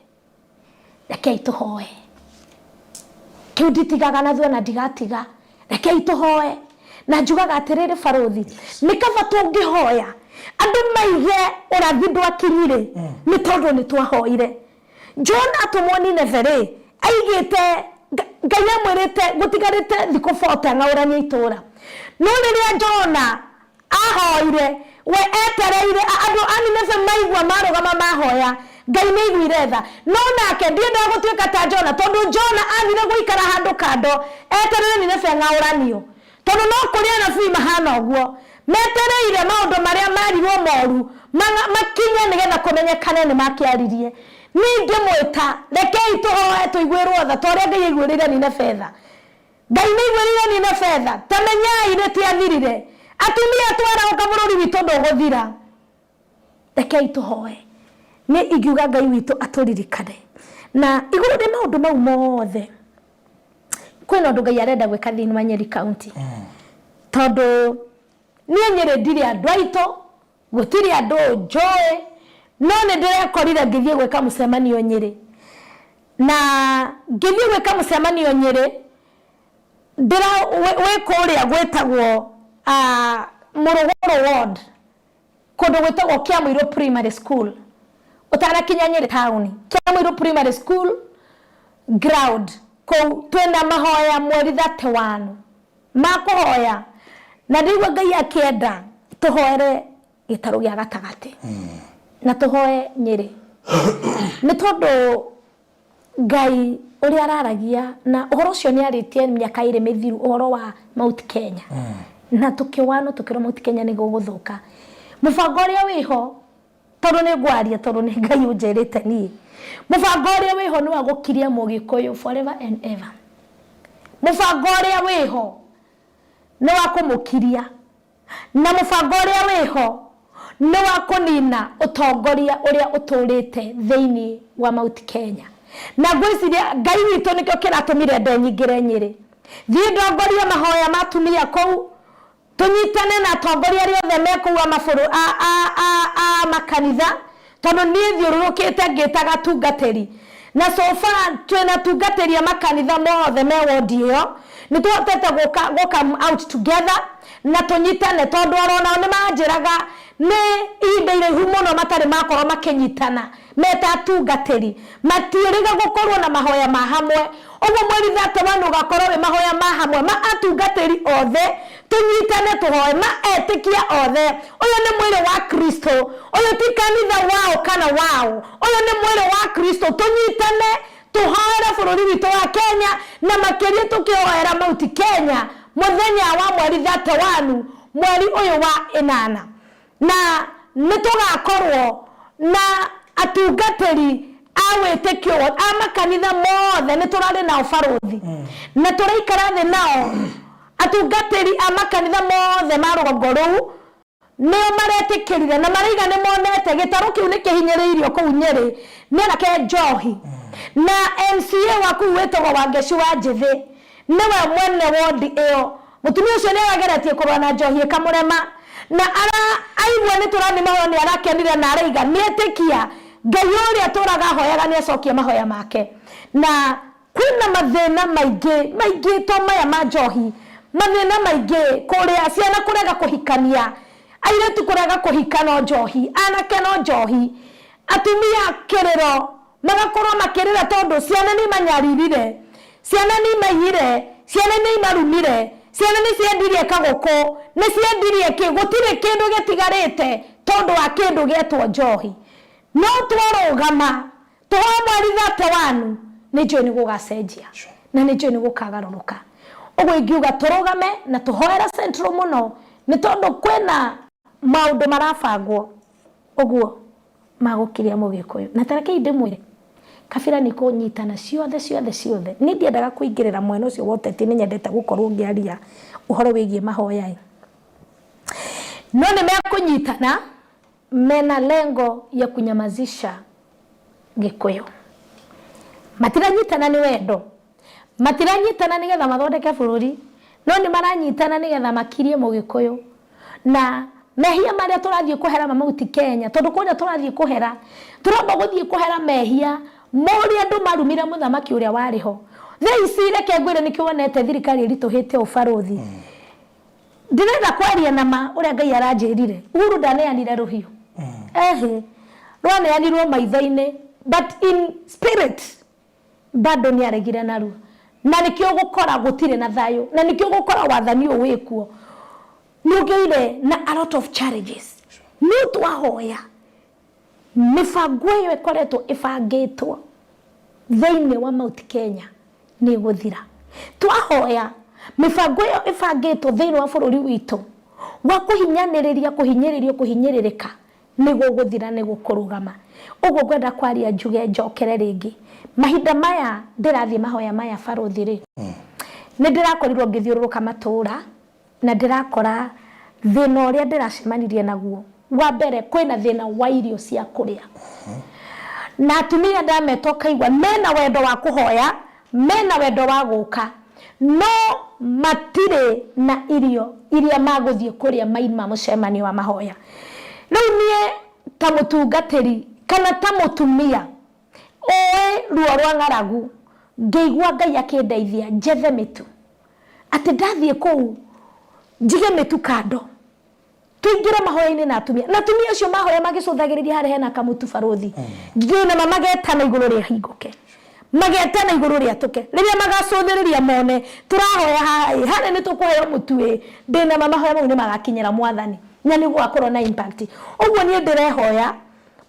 Rekei tũhoe, kĩu nditigaga na thuo na ndigatiga. Rekei tũhoe, na njugaga atĩrĩrĩ barũthi, nĩ kaba tũngĩhoya andũ maige ũrathi ndwakinyire, nĩ tondũ nĩ twahoire. John atũmwo Nineve rĩ, aigĩte Ngai amwĩrĩte gũtigarĩte thikũ 40 ang'aũranie itũra. No rĩrĩa Jona ahoire, we etereire andũ a Nineve maigua marũgama mahoya, Ngai nĩ aiguire tha. No nake ndiendaga gũtuĩka ta Jona, tondũ Jona athire gũikara handũ kando etereire Nineve ang'aũranio. Tondũ no kũrĩ anabii mahana ũguo, metereire maũndũ marĩa marirwo moru makinye nĩgetha kũmenyekane nĩ makĩaririe. Niĩ ingĩmwĩta, rekei tũhoe tũiguĩrwo tha ta ũrĩa Ngai aiguĩrĩire Nineve tha. Ngai nĩ aiguĩrĩire Nineve tha, ta menyai rĩtiathirire. Atumia twarahũka bũrũri witũ ndũgũthira. Rekei tũhoe. Nĩ ingiuga Ngai witũ atũririkane. Na igũrũ rĩa maũndũ mau mothe, kwĩna ũndũ Ngai arenda gwĩka thĩinĩ wa Nyeri County. Tondũ niĩ Nyeri ndirĩ andũ aitũ, gũtirĩ andũ njũĩ, no nĩ ndĩrekorire ngĩthiĩ gwĩka mũcemanio Nyeri. Na ngĩthiĩ gwĩka mũcemanio Nyeri, wĩ kũrĩa gwĩtagwo Mũrũgũrũ Ward, kũndũ gwĩtagwo Kĩamũirũ Primary School, ũtanakinya Nyeri town, Kĩamũirũ Primary School ground, kũu twĩna mahoya mweri 31 ma kũhoya, na ndĩraigua Ngai akĩenda tũhoere gĩtarũ gĩa gatagatĩ na tũhoe Nyeri, nĩ tondũ Ngai ũrĩa araragia na ũhoro ũcio nĩ arĩtie mĩaka ĩrĩ mĩthiru, ũhoro wa Mount Kenya, na tũkĩwano tũkĩrwo Mount Kenya nĩ gũgũthũka. Mũbango ũrĩa wĩho, tondũ nĩ ngwaria tondũ nĩ Ngai ũnjĩrĩte niĩ, mũbango ũrĩa wĩho nĩ wa gũkiria Mũgĩkũyũ forever and ever. Mũbango ũrĩa wĩho nĩ wa kũmũkiria, na mũbango ũrĩa wĩho nĩ wa kũnina ũtongoria ũrĩa ũtũrĩte thĩinĩ wa Mount Kenya. Na ngwĩciria Ngai witũ nĩkĩo kĩratũmire ndenyingĩre Nyĩrĩ, thiĩ ndongorie mahoya ma atumia kũu, tũnyitane na atongoria arĩa othe me kũu a mabũrũ a a a a makanitha, tondũ niĩ thiũrũrũkĩte ngĩtaga atungatĩri, na so far twĩna atungatĩri a makanitha mothe me wondi ĩyo, nĩ tũhotete gũka gũ come out together na tũnyitane, tondũ oro nao nĩ manjĩraga nĩ ihinda iraihu mũno matarĩ makorwo makĩnyitana me ta atungatĩri, matiĩrĩga gũkorwo na mahoya ma hamwe. Ũguo mweri 31 ũgakorwo wĩ mahoya ma hamwe ma atungatĩri othe, tũnyitane tũhoe, ma etĩkia othe. Ũyũ nĩ mwĩrĩ wa Kristo, ũyũ ti kanitha waũ kana waũ, ũyũ nĩ mwĩrĩ wa Kristo. Tũnyitane tũhoere bũrũri witũ wa Kenya, na makĩria tũkĩhoera Mount Kenya mũthenya wa mweri 31 mweri ũyũ wa ĩnana. Na nĩ tũgakorwo na atungatĩri a wĩtĩkio wothe, a makanitha mothe, nĩ tũrarĩ nao barũthi, na tũraikara thĩ nao, atungatĩri a makanitha mothe ma rũgongo rũu, nĩo maretĩkĩrire na maraiga nĩ monete gĩtarũ kĩu nĩ kĩhinyĩrĩirio kũu Nyĩrĩ nĩ anake njohi. Na MCA wa kũu wĩtagwo Wangeci wa Njĩthĩ nĩwe mwene wondi ĩyo. Mũtumia ũcio nĩ arageretie kũrũa na njohi ĩkamũrema, na ara aigua nĩ tũrathiĩ mahoya nĩ arakenire na araiga nĩ etĩkia Ngai ũrĩa atũraga ahoyaga nĩ acokia mahoya make. Na kwĩna mathĩna maingĩ maingĩ to maya ma njohi, mathĩna maingĩ kũrĩa ciana kũrega kũhikania, airĩtu kũrega kũhika no njohi, anake no njohi, atumia kĩrĩro Magakorwo makĩrĩra tondũ ciana nĩ imanyaririre, ciana nĩ imaiyire, ciana nĩ imarumire, ciana nĩ ciendirie kagũkũ, nĩ ciendirie kĩ, gũtirĩ kĩndũ gĩtigarĩte tondũ wa kĩndũ gĩetwo njohi. No twarũgama tũhoe mweri 31 nĩ njũĩ nĩ gũgacenjia na nĩ njũĩ nĩ gũkagarũrũka. Ũguo ingiuga tũrũgame na tũhoere Central mũno nĩ tondũ kwĩna maũndũ marabangwo ũguo magũkiria mũgĩkũyũ. Na ta rekei ndĩmwĩre, kabira nĩ kũnyitana ciothe ciothe ciothe. Niĩ ndiendaga kũingĩrĩra mwena ũcio wa ũteti, nĩ nyendete gũkorwo ngĩaria ũhoro wĩgiĩ mahoya ĩ. No nĩ mekũnyitana mena lengo ya kunyamazisha Gĩkũyũ. Matiranyitana nĩ wendo, Matiranyitana nĩgetha mathondeke bũrũri, no nĩ maranyitana nĩgetha makirie mũgĩkũyũ. Na mehia marĩa tũrathiĩ kũhera ma Mount Kenya, tondũ kũrĩa tũrathiĩ kũhera, tũramba gũthiĩ kũhera mehia ma ũrĩa andũ marumire mũthamaki ũrĩa warĩ ho. Thaa ici reke ngwĩre nĩkĩo wonete thirikari ĩritũhĩte ũũ barũthi. Ndĩrenda kwaria na ma ũrĩa Ngai aranjĩrire. Uhuru ndaneanire rũhiũ. Ehĩ, rwaneanirwo maitho-inĩ but in spirit Bado nĩaregire narua. Na nĩkĩo ũgũkora gũtirĩ na thayũ. Na nĩkĩo ũgũkora wathani ũyũ wĩkuo nĩũgĩire na a lot of challenges. No twahoya mĩbango ĩyo ĩkoretwo ĩbangĩtwo thĩinĩ wa Mount Kenya nĩ ĩgũthira. Twahoya mĩbango ĩyo ĩbangĩtwo thĩinĩ wa bũrũri witũ wa kũhinyanĩrĩria, kũhinyĩrĩrio, kũhinyĩrĩrĩka Nĩ gũgũthira nĩ gũkũrũgama. Ũguo ngwenda kwaria njuge njokere rĩngĩ. Mahinda maya ndĩrathiĩ mahoya maya barũthi rĩ, nĩ ndĩrakorirwo ngĩthiũrũrũka matũũra na ndĩrakora thĩna ũrĩa ndĩracemanirie naguo. Wa mbere kwĩna thĩna wa irio cia kũrĩa. Na atumia ndameta ũkaigua mena wendo wa kũhoya, mena wendo wa gũka, no matirĩ na irio iria magũthiĩ kũrĩa maima mũcemanio wa mahoya. Rĩu niĩ ta mũtungatĩri kana ta mũtumia ũĩ ruo rwa ng'aragu, ngĩigua Ngai akĩndeithia njethe mĩtu, atĩ ndathiĩ kũu njige mĩtu kando, Tũingĩre mahoya-inĩ na atumia. Na atumia acio mahoya magĩcũthagĩrĩria harĩa hena kamũtu barũthi. Ndĩ na ma magetana igũrũ rĩahingũke. Magetana igũrũ rĩatũke. Rĩrĩa magacũthĩrĩria mone tũrahoya haha ĩ, harĩa nĩ tũkũheo mũtu ĩ, ndĩ na ma mahoya mau nĩ magakinyĩra Mwathani na nĩ gũgakorwo na impact. Ũguo niĩ ndĩrehoya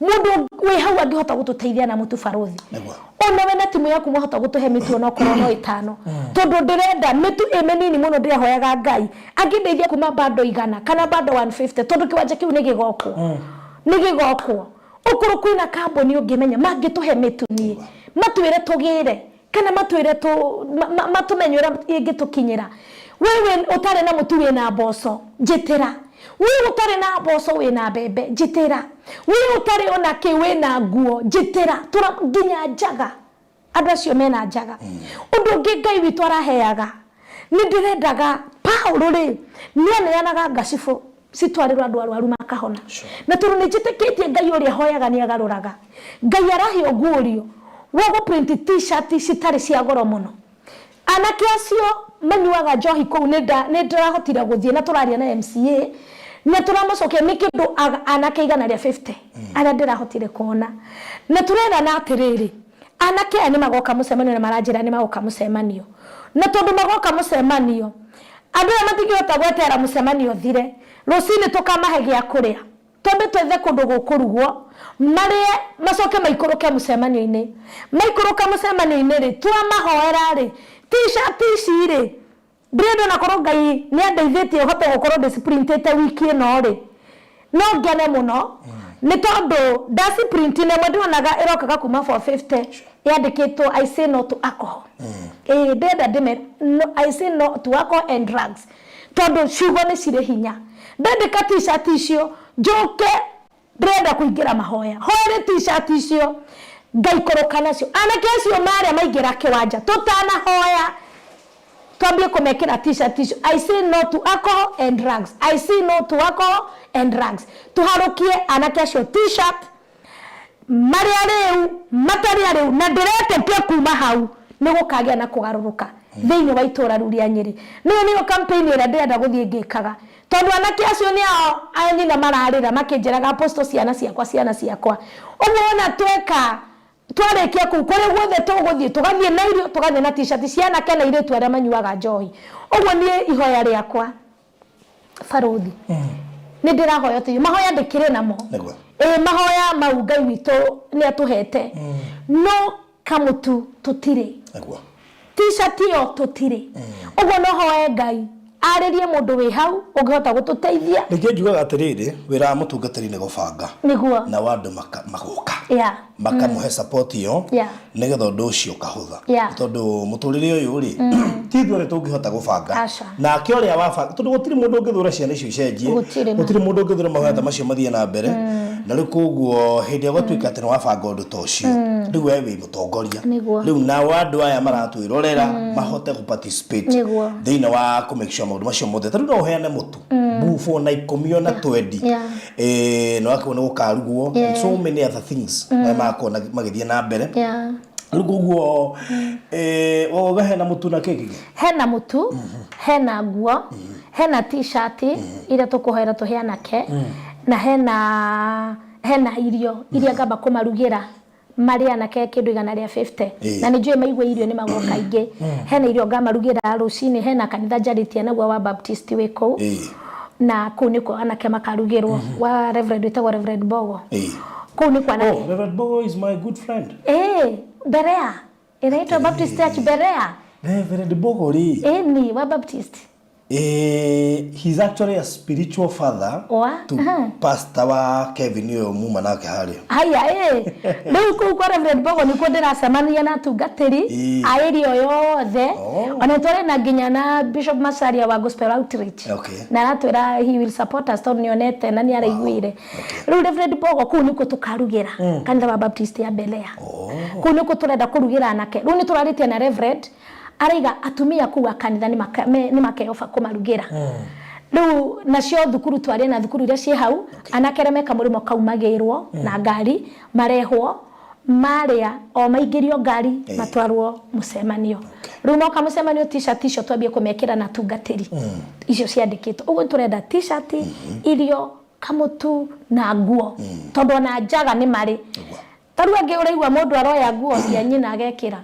Mũndũ wĩ hau angĩhota gũtũteithia na mũtu barũthi. Nĩguo. Ona we na timu yaku mwahota gũtũhe mĩtu onokorwo no ĩtano. Tondũ ndĩrenda mĩtu ĩ mĩnini mũno ndĩrehoyaga Ngai angĩndeithia kuma bando igana kana bando 150 tondũ kĩwanja kĩu nĩ gĩgokwo. Nĩ gĩgokwo. Okorwo kwĩna kambuni ũngĩmenya mangĩtũhe mĩtu niĩ matwĩre tũgĩre kana matwĩre tũ matũmenye ũrĩa ĩngĩtũkinyĩra. We wĩ ũtarĩ na mũtu wĩna mboco njĩtĩra. We ũtarĩ na mboco wĩna mbembe njĩtĩra. We ũtarĩ ona kĩ wĩna nguo njĩtĩra. Tũra nginya njaga. Andũ acio mena njaga. Ũndũ ũngĩ Ngai witũ araheaga, nĩ ndĩrendaga Paũlũ rĩ, nĩ aneanaga ngacibũ citwarĩrwo andũ arwaru makahona. Na tondũ nĩ njĩtĩkĩtie Ngai ũrĩa hoyaga nĩ agarũraga, Ngai arahe ũguũrio wa gũ print t-shirt citarĩ cia goro mũno. Anake acio manyuaga njohi kũu nĩ ndĩrahotire gũthiĩ na tũraria na MCA na tũramacokia nĩ kĩndũ anake 150 arĩa ndĩrahotire kuona. Na tũrerana atĩrĩrĩ, anake aya nĩ magoka mũcemanio na maranjĩra nĩ magoka mũcemanio. Na tondũ magoka mũcemanio, andũ aya matingĩhota gweterera mũcemanio ũthire, rũcinĩ tũkamahe gĩa kũrĩa. Twambe twethe kũndũ gũkũrugwo, marĩe, macoke maikũrũke mũcemanio-inĩ. Maikũrũka mũcemanio-inĩ-rĩ, twamahoera-rĩ, T-shirt ici-rĩ, ndĩrenda onakorwo Ngai nĩ andeithĩtie hote gũkorwo ndĩciprintĩte wiki ĩno-rĩ, no ngene mũno, nĩ tondũ ndaciprint na ĩmwe ndĩronaga ĩrokaga kuma 450 yandĩkĩtwo I say no to alcohol. Ĩĩ ndĩrenda ndĩmere I say no to alcohol and drugs. Tondũ ciugo nĩ cirĩ hinya. Ndandĩka t-shirt icio, njũke ndĩrenda kũingĩra mahoya. Hoere t-shirt icio, ngaikũrũka nacio. Anake acio marĩa maingĩra kĩwanja, tũtanahoya, twambie kũmekĩra t-shirt icio. I say no to alcohol and drugs. I say no to alcohol and drugs. Tũharũkie anake acio t-shirt, Marĩ arĩu, matarĩ arĩu, na ndĩretĩkia kuma hau nĩ gũkagĩa na kũgarũrũka thĩinĩ wa itũra rĩu rĩa Nyĩrĩ. Nĩyo nĩyo campaign ĩrĩa ndĩrenda gũthiĩ ngĩkaga. Tondũ anake acio nĩ ao a nyina mararĩra makĩnjĩraga Apostle ciana ciakwa, ciana ciakwa. Ũguo wona tweka, twarĩkia kũu, kũrĩa guothe tũgũthiĩ, tũgathiĩ na irio, tũgathiĩ na t-shirt cia anake na airĩtu arĩa manyuaga njohi. Ũguo niĩ ihoya rĩakwa Barũthi, nĩ ndĩrahoya ũteithio. Mahoya ndĩkĩrĩ namo. Nĩguo. Ĩĩ mahoya mau Ngai witũ nĩ atũhete. No kamũtu tũtirĩ. Nĩguo. T-shirt ĩyo tũtirĩ. Ũguo no hoe Ngai arĩrie mũndũ wĩ hau ũngĩhota gũtũteithia. Ningĩ njugaga atĩrĩrĩ, wĩra wa mũtungatĩri nĩ gũbanga. Nĩguo. Nao andũ magoka. Yeah. Makamũhe support ĩyo nĩgetha ũndũ ũcio ũkahũtha. Yeah. Tondũ mũtũrĩre ũyũ rĩ, ti ithuothe tũngĩhota gũbanga. Aca. Nake ũrĩa wabanga, tondũ gũtirĩ mũndũ ũngĩthũra ciana icio icenjie, Gũtirĩ ma. gũtirĩ mũndũ ũngĩthũra mahoya ta macio mathiĩ na mbere. Na rĩu koguo hĩndĩ ĩrĩa gwatuĩka atĩ nĩ wabanga ũndũ ta ũcio, rĩu we wĩ mũtongoria. Nĩguo. Rĩu nao andũ aya maratwĩrorera mahote gũ participate Nĩguo. thĩinĩ wa kũ make sure maũndũ macio mothe. Ta rĩu no ũheane mũtu bufo na ikũmi ona twendi. Yeah. Eh, nĩ wakĩona nĩ gũkarugwo and so many other things marĩa magakorwo magĩthiĩ na mbere. Yeah. Rĩu koguo eh, wauga hena mũtu na kĩ kĩngĩ? Hena mũtu, hena nguo, hena t-shirt iria tũkũhoera tũhe anake, na hena hena irio iria ngamba kũmarugĩra marĩ anake kĩndũ 150. Na nĩ njũĩ maigua irio nĩ magoka aingĩ. Hena irio ngamarugĩra rũcinĩ, hena kanitha njarĩtie naguo wa Baptist wĩ kũu. Na kũu nĩkuo anake makarugĩrwo, wa Reverend wĩtagwo Reverend Bogo. Kũu nĩkuo anake. Oh, Reverend Bogo is my good friend. Ĩĩ, Berea. Ĩnaitwa Baptist Church Berea. Reverend Bogo rĩ. Ĩni, wa Baptist. Eh, he's actually a spiritual father Wa? to Aha. pastor wa Kevin ũyũ muma nake harĩa. Haya ĩ rĩu kũu kwa Reverend Bogo nĩkuo ndĩracemania na atungatĩri Ĩĩ. a area yothe. Oh. Ona twarĩ na nginya na Bishop Macharia wa Gospel Outreach. Okay. Na aratwĩra he will support us tondũ nĩonete na nĩaraiguire. Rĩu Reverend Bogo kũu nĩkuo tũkarugĩra kanitha wa Baptist ya Berea. Oh. Kũu nĩkuo tũrenda kũrugĩra anake. Rĩu nĩtũrarĩtie na Reverend araiga atumia kũu a kanitha nĩ makeyoba kũmarugĩra. Rĩu nacio thukuru twarie na thukuru iria ciĩ hau, anake arĩa me kamũrĩmo kau magĩrwo na ngari marehwo marĩa o maingĩrio ngari matwarwo mũcemanio. Rĩu moka mũcemanio t-shirt icio twambie kũmekĩra na atungatĩri icio ciandĩkĩtwo. Ũguo nĩtũrenda t-shirt, irio, kamũtu na nguo tondũ ona njaga nĩ marĩ. Ta rĩu angĩ ũraigua mũndũ aroya nguo cia nyina agekĩra.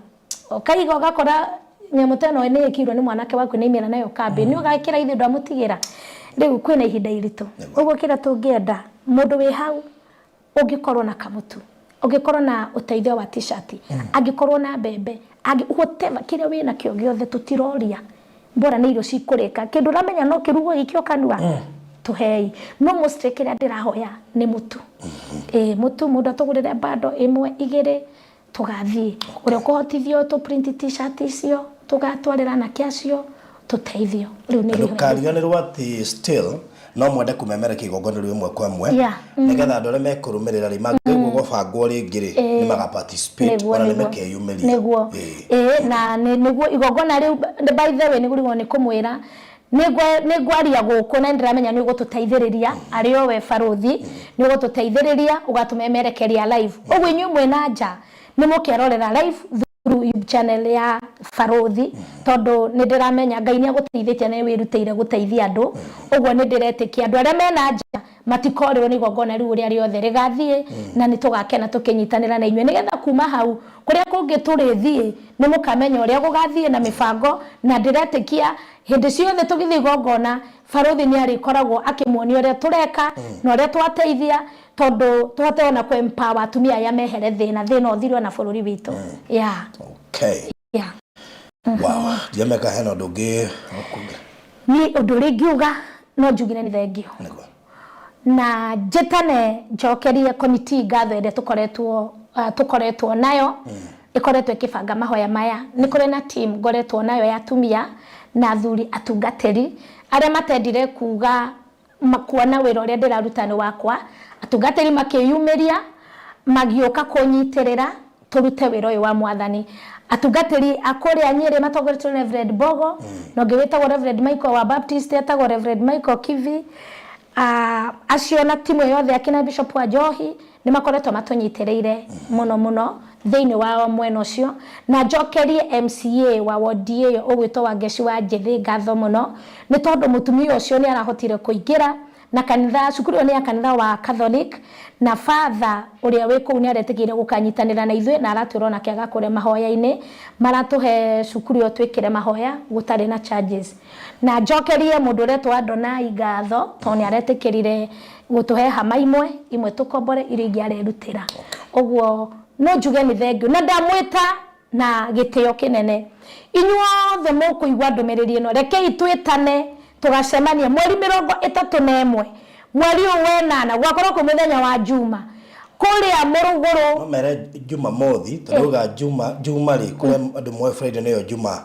Ũkaiga ũgakora nyamũ ta ĩno nĩ ĩkĩirwo nĩ mwanake waku nĩ aimĩra nayo kambĩ. Nĩ ũgekĩra ithe ndwamũtigĩra. Rĩu kwĩna ihinda iritũ. Ũguo kĩrĩa tũngĩenda mũndũ wĩ hau ũngĩkorwo na kamũtu, ũngĩkorwo na ũteithio wa t-shirt, angĩkorwo na mbembe, whatever kĩrĩa wĩnakĩo gĩothe tũtiroria. Bora nĩ irio cikũrĩka. Kĩndũ ũramenya no kĩrugwo gĩikio kanua, tũhei. No mostly kĩrĩa ndĩrahoya nĩ mũtu. Ĩĩ mũtu mũndũ atũgũrĩre bando ĩmwe igĩrĩ tũgathiĩ. Ũrĩa ũkũhotithio tũ print t-shirt icio tũgatwarĩra anake acio tũteithio. Rĩu nĩ Ndũkariganĩrwo atĩ still no mwende kũmemerekia igongona rĩu ĩmwe kwa ĩmwe Yeah. nĩgetha andũ arĩa mekũrũmĩrĩra rĩ mangĩigua gwabangwo rĩngĩ rĩ, nĩ maga participate ona nĩ makeyumĩria. Nĩguo. Ĩĩ, na nĩguo igongona rĩu, by the way, nĩgũrigwo nĩ kũmwĩra, nĩ ngwaria gũkũ na nĩndĩramenya nĩ ũgũtũteithĩrĩria, arĩ o we barũthi, nĩ ũgũtũteithĩrĩria ũgatũmemerekeria live. Ũguo inyuĩ mwĩ na nja nĩ mũkerorera live through YouTube channel ya barũthi, tondũ nĩ ndĩramenya Ngai nĩ agũteithĩtie na nĩ wĩrutĩire gũteithia andũ. Ũguo nĩ ndĩretĩkia andũ arĩa mena nja matikorĩrwo nĩ igongona rĩu ũrĩa rĩothe rĩgathiĩ, na nĩ tũgakena tũkĩnyitanĩra na inyuĩ, nĩgetha kuma hau kũrĩa kũngĩ tũrĩthiĩ nĩ mũkamenya ũrĩa gũgathiĩ na mĩbango. Na ndĩretĩkia hĩndĩ ciothe tũgĩthiĩ igongona, barũthi nĩ arĩkoragwo akĩmuonia ũrĩa tũreka na ũrĩa twateithia, tondũ tũhote ona kũ empower atumia aya mehere thĩna, thĩna ũthire ona bũrũri witũ. Yeah. Okay. Yeah. Wow, ndiameka hena ũndũ ũngĩ ũkuge? Niĩ ũndũ ũrĩa ingiuga no njugire nĩ thengio. Nĩguo. Na njĩtane njokerie committee ngatho ĩrĩa tũkoretwo nayo, ĩkoretwo ĩkĩbanga mahoya maya. Nĩ kũrĩ na team ngoretwo nayo ya atumia na athuri atungatĩri arĩa matendire kuga kuona wĩra ũrĩa ndĩraruta nĩ wakwa. Atungatĩri makĩyumĩria magĩũka kũnyitĩrĩra tũrute wĩra ũyũ wa Mwathani. Atungatĩri a kũrĩa Nyĩrĩ matongoretio nĩ Reverend Mbogo, na ũngĩ wĩtagwo Reverend Michael wa Baptist etagwo Reverend Michael Kivi. Acio na timu ĩyo yothe akina Bishop wa Njohi nĩ makoretwo matũnyitĩrĩire mũno mũno thĩinĩ wa mwena ũcio. Na njokerie MCA wa wodi ĩyo ũgwĩtwo Wangeci wa Njĩthĩ ngatho mũno, nĩ tondũ mũtumia ũcio nĩ arahotire kũingĩra na kanitha, cukuru ĩyo nĩ ya kanitha wa Catholic, na father ũrĩa wĩ kũu nĩ aretĩkĩire gũkanyitanĩra na ithuĩ, na aratwĩra onake agakũrĩa mahoya-inĩ, maratũhe cukuru ĩyo twĩkĩre mahoya gũtarĩ na charges. Na njokerie mũndũ ũretwo Adonai ngatho, tondũ nĩ aretĩkĩrire gũtũhe hama imwe, imwe tũkombore, iria ingĩ arerutĩra. Ũguo no njuge nĩ thengiũ, na ndamwĩta na gĩtĩo kĩnene. Inyuothe mũkũigua ndũmĩrĩri ĩno, rekei twĩtane tũgacemania mweri 31 mweri ũyũ wenana, gũgakorwo kwĩ mũthenya wa Juma, kũrĩa Mũrũgũrũ. No mere Jumamothi, tondũ uga Juma, Juma rĩ, kũrĩa andũ moĩ Friday nĩyo Juma.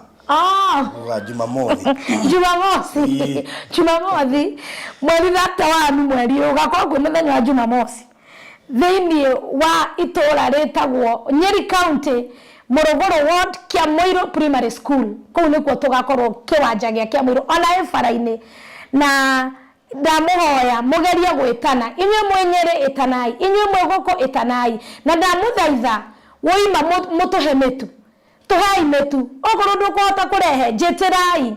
Uga Jumamothi. Jumamosi. Jumamothi mweri 31 mweri ũyũ, ũgakorwo kwĩ mũthenya wa Jumamosi, thĩinĩ wa itũũra rĩtagwo Nyeri County, Mũrũgũrũ Ward, Kĩamũirũ Primary School. Kũu nĩkuo tũgakorwo kĩwanja gĩa Kĩamũirũ, ona ĩ bara-inĩ. Na ndamũhoya mũgerie gwĩtana, inyuĩ mwĩ Nyĩrĩ ĩtanai, inyuĩ mwĩ gũkũ ĩtanai. Na ndamũthaitha woima mũtũhe mĩtu, tũhei mĩtu. Okorwo ndũkũhota kũrehe, njĩtĩrai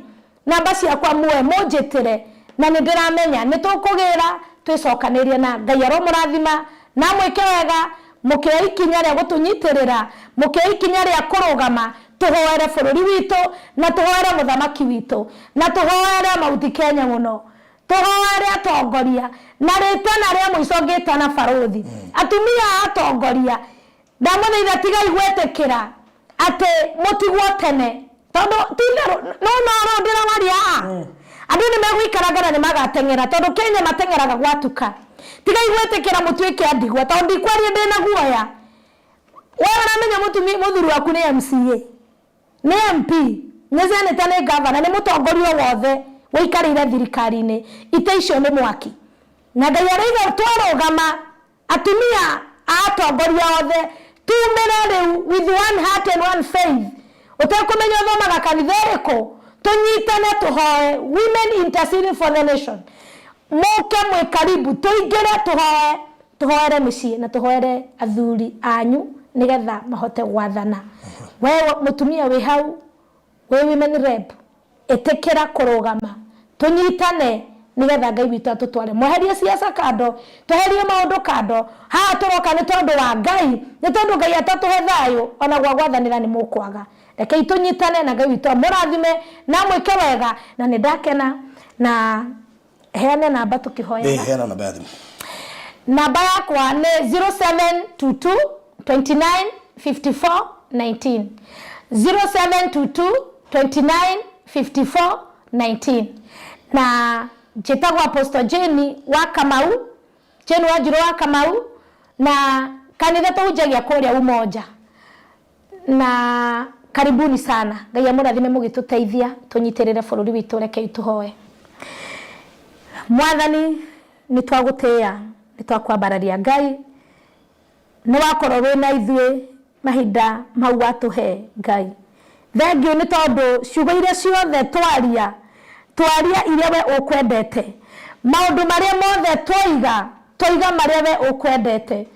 namba ciakwa muoe mũnjĩtĩre, na nĩ ndĩramenya nĩ tũkũgĩra twĩcokanĩrie. Na Ngai aromũrathima na amwĩke wega mũkĩoya ikinya rĩa gũtũnyitĩrĩra, mũkĩoya ikinya rĩa kũrũgama tũhoere bũrũri witũ, na tũhoere mũthamaki witũ, na tũhoere Mount Kenya mũno, tũhoere atongoria. Na rĩtana rĩa mũico ngĩtana barũthi, atumia a atongoria, ndamũthaitha tigai gwĩtĩkĩra atĩ mũtigwo tene, tondũ ti itherũ no no no ndĩrawaria haha, andũ nĩ megũikaranga na nĩ magateng'era, tondũ Kenya mateng'eraga gwatuka. Tigai gwĩtĩkĩra mũtuĩke a ndigwa, tondũ ndikwaria ndĩna guoya. We ũramenya mũtumia mũthuri waku nĩ MCA, nĩ MP, nĩ senator, nĩ governor, nĩ mũtongoria o wothe ũikarĩire thirikari-inĩ, ite icio nĩ mwaki. Na Ngai arauga twarũgama atumia a atongoria othe tumĩre rĩu with one heart and one faith, ũtekũmenya ũthomaga kanitha ĩrĩkũ, tũnyitane tũhoe, women interceding for the nation. Mũke mwĩ karibu, tũingĩre tũhoe, tũhoere mĩciĩ na tũhoere athuri anyu nĩgetha mahote gwathana. We mũtumia wĩ hau wĩ women rep, ĩtĩkĩra kũrũgama tũnyitane nĩgetha Ngai witũ atũtware. Mweherie siasa kando, tweherie maũndũ kando. Haha tũroka nĩ tondũ wa Ngai, nĩ tondũ Ngai atatũhe thayũ ona gwa gwathanĩra nĩ mũkwaga. Rekei tũnyitane na Ngai witũ amũrathime na amwĩke wega. Na nĩ ndakena na heane namba tũkĩhoyaga. Heana namba ya thimũ. Namba yakwa nĩ 0722 29 54 19, 0722 29 54 19. Na njĩtagwo Apostle Jane wa Kamau, Jane Wanjirũ wa Kamau, na kanitha tũhunjagia kũrĩa Umoja. Na karibuni sana, Ngai amũrathime mũgĩtũteithia tũnyitĩrĩre bũrũri witũ. Rekei tũhoe. Mwathani, nĩ twagũtĩĩa, nĩ twakwambararia Ngai. Nĩ wakorwo wĩ na ithuĩ mahinda mau watũhe Ngai. Thengiũ nĩ tondũ ciugo iria ciothe twaria, twaria iria we ũkwendete. Maũndũ marĩa mothe twoiga, twoiga marĩa we ũkwendete.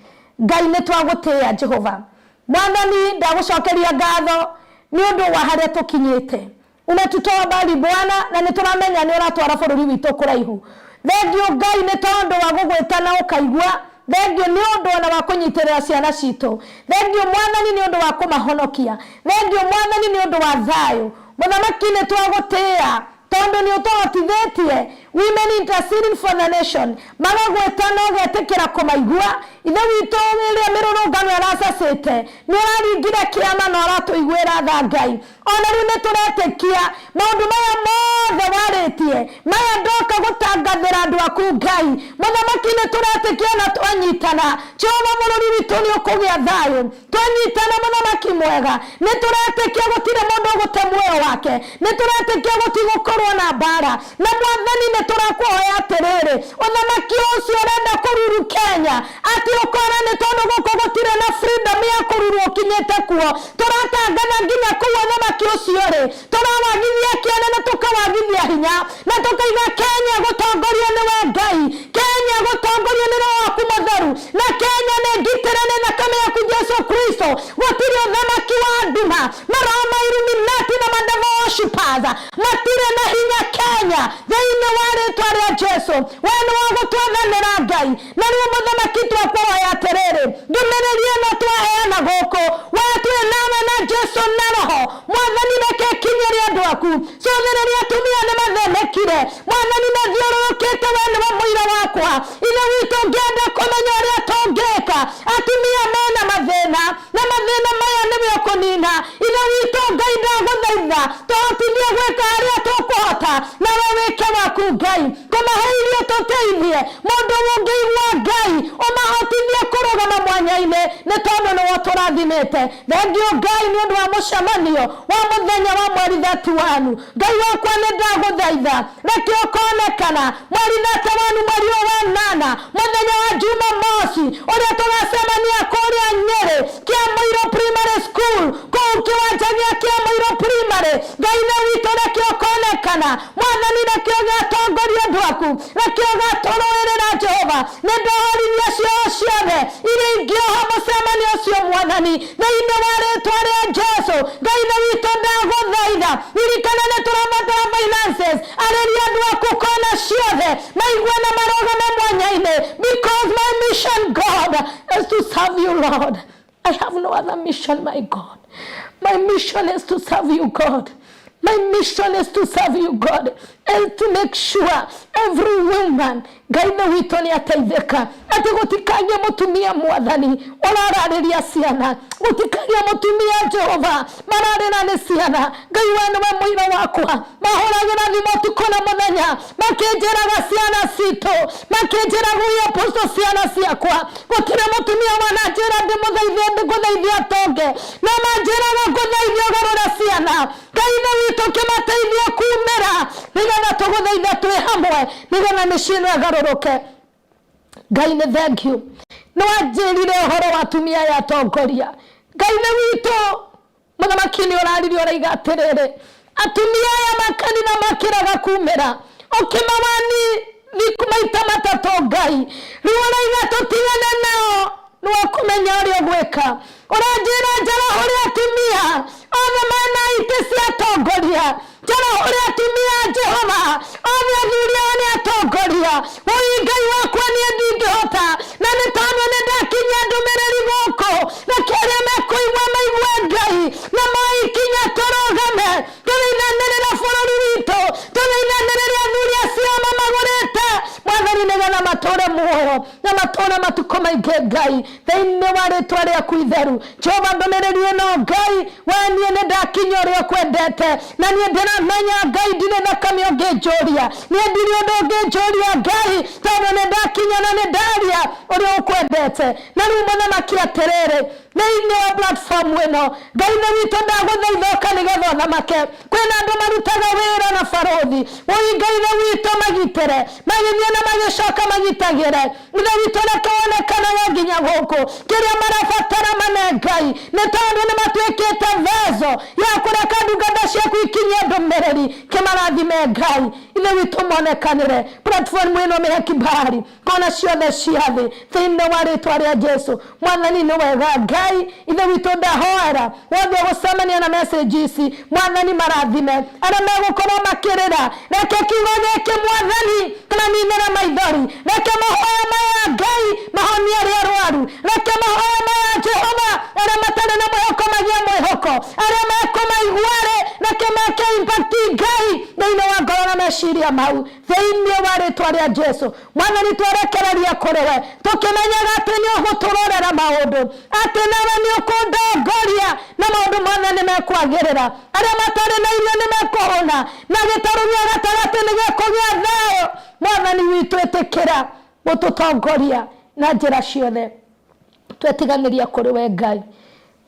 Ngai nĩ twagũtĩĩa Jehova. Mwathani ndagũcokeria ngatho nĩ ũndũ wa harĩa tũkinyĩte. Umetutoa mbali Bwana, na nĩ tũramenya nĩ ũratwara bũrũri witũ kũraihu. Thengiũ Ngai nĩ tondũ wa gũgwĩta na ũkaigua. Thengiũ nĩ ũndũ ona wa kũnyitĩrĩra ciana citũ. Thengiũ Mwathani nĩ ũndũ wa kũmahonokia. Thengiũ Mwathani nĩ ũndũ wa thayũ. Mũthamaki nĩ twagũtĩĩa tondũ nĩ ũtũhotithĩtie. Women Interceding for the Nation magagwĩta na ũgetĩkĩra kũmaigua. Ithe witũ ĩrĩa mĩrũrũngano ĩracacĩte nĩ ũraringire kĩama na ũratũiguĩra tha Ngai. Ona rĩu nĩ tũretĩkia maũndũ maya mothe warĩtie, maya ndoka gũtangathĩra andũ aku Ngai. Mũthamaki nĩ tũretĩkia na twanyitana, Jehova bũrũri witũ nĩ ũkũgĩa thayũ. Twanyitana mũthamaki mwega, nĩ tũretĩkia gũtirĩ mũndũ ũgũte muoyo wake, nĩ tũretĩkia gũtigũkorwo na mbara. Na Mwathani nĩ tũrakũhoya atĩrĩrĩ, ũthamaki ũcio ũrenda kũruru Kenya, atĩ ũkora nĩ tondũ gũkũ gũtirĩ na freedom ya kũruru ũkinyĩte kuo. Tũratangatha nginya kũu ũthamaki ũcio rĩ, tũrawagithia kĩene na tũkawagithia hinya, na tũkaiga Kenya gũtongorio nĩwe Ngai, Kenya gũtongorio nĩ Roho waku Mũtheru, na Kenya nĩ ngitĩre nĩ thakame yaku Jesu Kristo. Gũtirĩ ũthamaki wa nduma, maroho ma Illuminati na ma devil worshippers matirĩ na hinya Kenya thĩinĩ wa rĩtwa rĩa Jesu. We nĩ wa gũtwathanĩra Ngai. Na rĩu mũthamaki twakũhoya atĩrĩrĩ, ndũmĩrĩri ĩno twaheana gũkũ, we twĩ nawe na Jesu na Roho. Mwathani reke ĩkinyĩre andũ aku. Cũthĩrĩria atumia nĩ mathĩnĩkire. Mwathani nĩ thiũrũrũkĩte, we nĩwe mũira wakwa. Ithe witũ ngĩenda kũmenya ũrĩa tũngĩka. Atumia mena mathĩna, na mathĩna maya nĩwe ũkũnina. Ithe witũ Ngai ndagũthaitha tũhotithie gwĩka harĩa tũkũhota, nawe wĩke waku Ngai. Kũmahe irio tũteithie mũndũ ũngĩigua Ngai, ũmahotithie kũrũgama mwanya-inĩ nĩ tondũ nĩwe ũtũrathimĩte. Thengiũ Ngai nĩ ũndũ wa mũcemanio wa mũthenya wa mweri 31. Ngai wakwa nĩ ndagũthaitha reke ũkonekana mweri 31 mweri ũyũ wa nana mũthenya wa Jumamosi ũrĩa tũgacemania kũrĩa Nyĩrĩ Kĩamũirũ Primary School, kũu kĩwanja gĩa Kĩamũirũ Primary. Ngai nĩ witũ reke ũkonekana. Mwathani reke ũgatongoria andũ aku, reke ũgatũrũĩrĩra Jehova. Nĩ ndohorithia cioho ciothe iria ingĩoha mũcemanio ũcio Mwathani thĩinĩ wa rĩtwa rĩa Jesu. Ngai nĩ witũ ndagũthaitha ririkana nĩ tũrabatara finances, arĩria andũ aku kona ciothe maigue na marũgame mwanya-inĩ, because my mission God is to serve you Lord. I have no other mission, my God. My mission is to serve you, God. My mission is to serve you, God, and to make sure every woman Ngai nĩ witũ nĩ ateithĩka, atĩ gũtikagĩe mũtumia Mwathani ũrararĩria ciana, gũtikagĩe mũtumia Jehova mararĩra nĩ ciana. Ngai we nĩwe mũira wakwa, mahũragĩra thimũ ũtukũ na mũthenya makĩnjĩraga ciana citũ, makĩnjĩraga ũyũ apostle ciana ciakwa, gũtirĩ mũtumia wananjĩra ndĩmũthaithie ngũthaithie atonge, no manjĩraga ngũthaithie ũgarũre ciana. Ngai nĩ witũ kĩmateithie kumĩra nĩgetha tũgũthaithe twĩ hamwe nĩgetha mĩciĩ ĩno ĩgarũrũke. Ngai nĩ thank you, nĩ wanjĩrire ũhoro wa atumia aya atongoria. Ngai nĩ witũ mũthamaki nĩ ũraririe ũraiga atĩrĩrĩ, atumia aya makanitha makĩraga kumĩra ũkĩmawani thikũ maita matatũ. Ngai rĩu ũraiga tũtigane nao, nĩwe ũkũmenya ũrĩa ũgwĩka. Ũranjĩra njarahũre atumia othe mena itĩ cia atongoria, njarahũre atumia Jehova othe athuri ao nĩ atongoria. Ũi Ngai wakwa niĩ ndingĩhota, na nĩ tondũ nĩ ndakinyia ndũmĩrĩri gũkũ, reke arĩa mekũigua maigue Ngai, na moe ikinya tũrũgame tũthaithanĩrĩre bũrũri witũ, tũthaithanĩrĩre athuri acio mamagũrĩte Mwathani, nĩgetha matũre muoyo na matũre matukũ maingĩ Ngai thĩinĩ wa rĩtwa rĩaku itheru. Jehova ndũmĩrĩri ĩno Ngai, we niĩ nĩ ndakinya ũrĩa ũkwendete, na niĩ ndĩramenya Ngai ndirĩ thakame ũngĩnjũria, niĩ ndirĩ ũndũ ũngĩnjũria Ngai, tondũ nĩ ndakinya na nĩ ndaria ũrĩa ũkwendete. Na rĩu mũthamaki atĩrĩrĩ, Thĩinĩ wa platform ĩno, Ngai nĩ witũ, ndagũthaitha ũka nĩgetha ũthamake. Kwĩna andũ marutaga wĩra na barũthi. Wũi Ngai Ithe witũ, magitĩre magĩthiĩ na magĩcoka, magitagĩre. Ithe witũ, reke wonekanage nginya gũkũ. Kĩrĩa marabatara mane, Ngai, nĩ tondũ nĩ matuĩkĩte vessel ya kũreka ndungata ciaku ikinyie ndũmĩrĩri. Kĩmarathime, Ngai Ithe witũ, monekanĩre. Platform ĩno mĩhe kibali kona ciothe cia thĩ, thĩinĩ wa rĩtwa rĩa Jesu. Mwathani, nĩ wega. Ngai Ithe witũ, ndahoera wothe ũgũcemania na message ici, Mwathani, marathime. Arĩa megũkorwo makĩrĩra, reke kiugo gĩkĩ, Mwathani, kĩmaninĩre maithori. Reke mahoya maya, Ngai, mahonie arĩa arwaru. Reke mahoya maya, Jehova, arĩa matarĩ na mwĩhoko magĩe mwĩhoko. Arĩa mekũmaigua-rĩ, reke meke impact, Ngai, thĩinĩ wa ngoro na meciria mau, thĩinĩ wa rĩtwa rĩa Jesu. Mwathani, twerekereria kũrĩ we tũkĩmenyaga atĩ nĩ ũgũtũrorera maũndũ, atĩ nawe nĩ ũkũndongoria na maũndũ mothe nĩ mekwagĩrĩra. Arĩa matarĩ na irio nĩ mekũhũna, na gĩtarũ gĩa gatagatĩ nĩ gĩkũgĩa thayũ. Mwathani witũ, ĩtĩkĩra gũtũtongoria na njĩra ciothe. Twetiganĩria kũrĩ we, Ngai,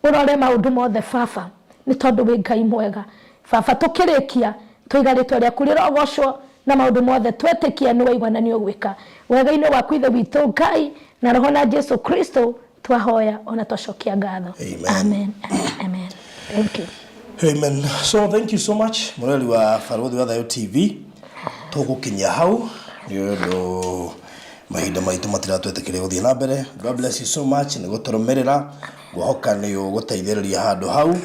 ũrore maũndũ mothe, Baba, nĩ tondũ wĩ Ngai mwega. Baba, tũkĩrĩkia, twaiga rĩtwa rĩaku rĩrogocwo na maũndũ mothe twetĩkia nĩ waigua na nĩ ũgwĩka. Wega-inĩ waku, Ithe witũ Ngai, na Roho na Jesu Kristo, twahoya ona twacokia ngatho. Amen. Amen, amen. Thank you. Amen. So thank you so much, mũrori wa Barũthi wa Thayũ TV. Tũgũkinyia hau nĩ ũndũ mahinda maitũ matiratwĩtĩkĩria gũthiĩ na mbere. God bless you so much nĩ gũtũrũmĩrĩra. Ngwĩhoka nĩ ũgũteithĩrĩria handũ hau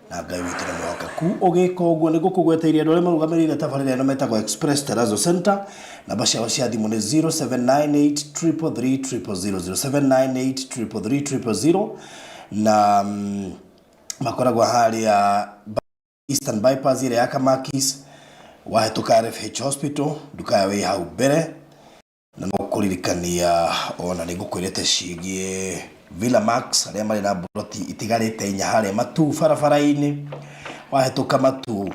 na Ngai witũ nĩ mwĩhokeku. Ũgĩka ũguo nĩ ngũkũgweteirie andũ arĩa marũgamĩrĩire tabarĩra ĩno metagwo Express Terrazzo Center. Namba ciao cia thimũ nĩ 0798 333 000, 0798 333 000, na makoragwo harĩa Eastern Bypass ĩrĩa ya Kamakis, wahĩtũka RFH Hospital, nduka yao ĩ hau mbere. Na no kũririkania ona nĩ ngũkwĩrĩte ciĩgiĩ Villa Max, arĩa marĩ na mburoti itigarĩte inya harĩa Matu barabara-inĩ. Wahĩtũka Matu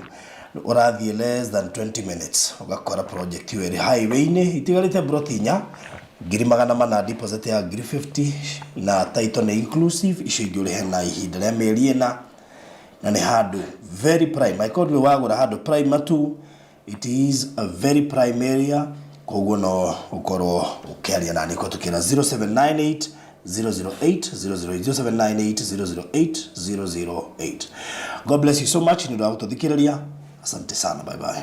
ũrathiĩ less than 20 minutes ũgakora project ĩyo ĩrĩ highway-inĩ, itigarĩte mburoti inya, 400,000 deposit ya 50,000 na title nĩ inclusive, icio ingĩ ũrĩhe na ihinda rĩa mĩeri 4, na nĩ handũ very prime. Angĩkorwo ndũrĩ wagũra handũ prime Matu, it is a very prime area. Koguo no ũkorwo ũkĩaria nani kũhetũkĩra 0798 008 008, 0798 008 008. God bless you so much nĩ ũndũ wa gũtũthikĩrĩria. Asante sana, bye bye.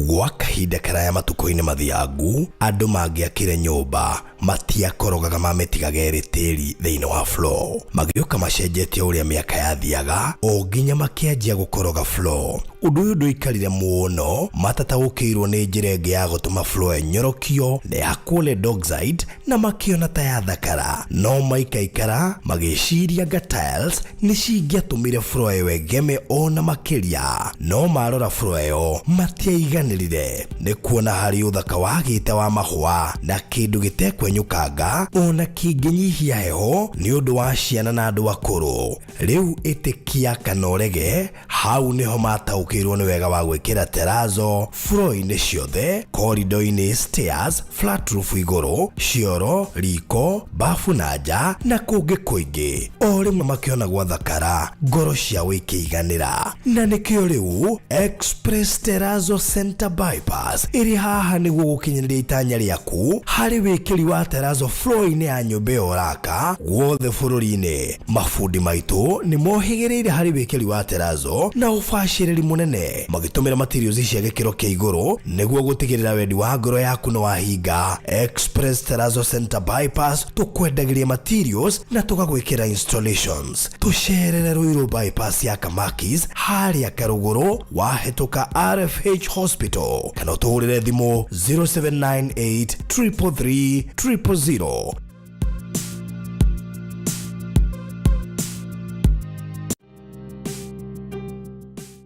Gwa kahinda karaya matukũ-inĩ mathiangu, andũ mangĩakire nyũmba matiakorogaga, mamĩtigaga ĩrĩ tĩri thĩinĩ wa floor. Magĩũka macenjetie ũrĩa mĩaka yathiaga o nginya makĩanjia gũkoroga floor. Ũndũ ũyũ ndũikarire mũno matataũkĩirwo nĩ njĩra ĩngĩ ya gũtũma floor ĩnyorokio na ĩhakwo lead oxide, na makĩona ta yathakara. No maikaikara magĩciria anga tiles nĩ cingĩatũmire floor ĩyo ĩgeme ona makĩria. No marora floor ĩyo matiaiganĩrire nĩ kuona harĩ ũthaka wagĩte wa mahũa na kĩndũ gĩtekwenyũkanga ona kĩngĩnyihia heho nĩ ũndũ wa ciana na andũ akũrũ. Rĩu ĩtĩkia kana ũrege, hau nĩho mataũkĩirwo nĩ wega wa gwĩkĩra terrazzo floor-inĩ ciothe, corridor-inĩ, stairs, flat roof igũrũ, cioro, riko, bafu na nja na kũngĩ kũingĩ. O rĩmwe makĩona gwathakara, ngoro ciao ikĩiganĩra. Na nĩkĩo rĩu Express Terrazzo Center Bypass ĩrĩ haha nĩguo gũkinyanĩria itanya rĩaku harĩ wĩkĩri wa terrazzo floor-inĩ ya nyũmba ĩyo ũraka guothe bũrũri-inĩ. Mabundi maitũ nĩ mohĩgĩrĩire harĩ wĩkĩri wa terrazzo na ũbacĩrĩri mũnene, magĩtũmĩra materials cia gĩkĩro kĩa igũrũ nĩguo gũtigĩrĩra wendi wa ngoro yaku nĩ wahinga. Express Terrazzo Center Bypass, tũkwendagĩria materials na tũgagwĩkĩra installations. Tũcerere Ruiru Bypass ya Kamakis harĩa Karũgũrũ, wahĩtũka RFH Hospital, kana ũtũhũrĩre thimũ 0798 333 000.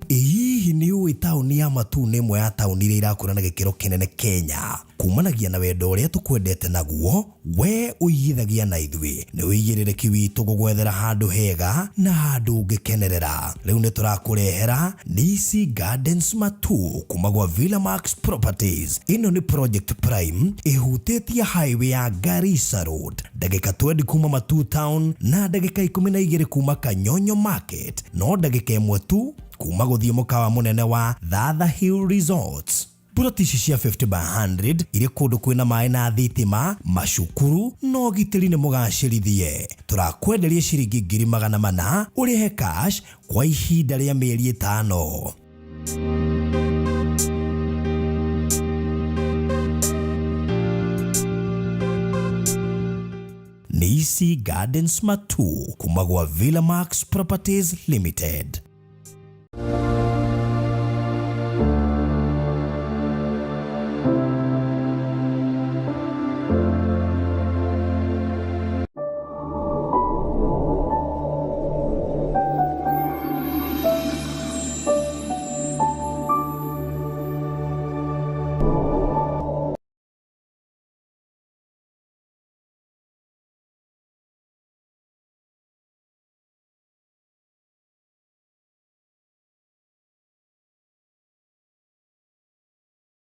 Ĩ hihi nĩ ũĩ taũni ya Matuu nĩ ĩmwe ya taũni iria irakũra na gĩkĩro kĩnene Kenya? Kumanagia na wendo ũrĩa tũkwendete naguo, we ũigithagia na ithuĩ. Nĩ ũigĩrĩrĩki witũ gũgwethera handũ hega na handũ ũngĩkenerera. Rĩu nĩ tũrakũrehera Nisi Gardens Matuu kuma gwa Villa Max Properties. Ĩno nĩ Project Prime ĩhutĩtie highway ya Garissa Road, ndagĩka 20 kuma Matuu Town na ndagĩka 12 kuma Kanyonyo Market, no ndagĩka 1 tu kuma gũthiĩ mũkawa mũnene wa Thatha Hill Resorts. Puroti ici cia 50 by 100 irĩ kũndũ kwĩna maĩ na thitima, macukuru na ũgitĩri nĩ mũgacĩrithie. Tũrakwenderia ciringi 400,000 ũrĩhe cash kwa ihinda rĩa mĩeri 5. Nisi Gardens Matuu kuma gwa Villa Max Properties Limited.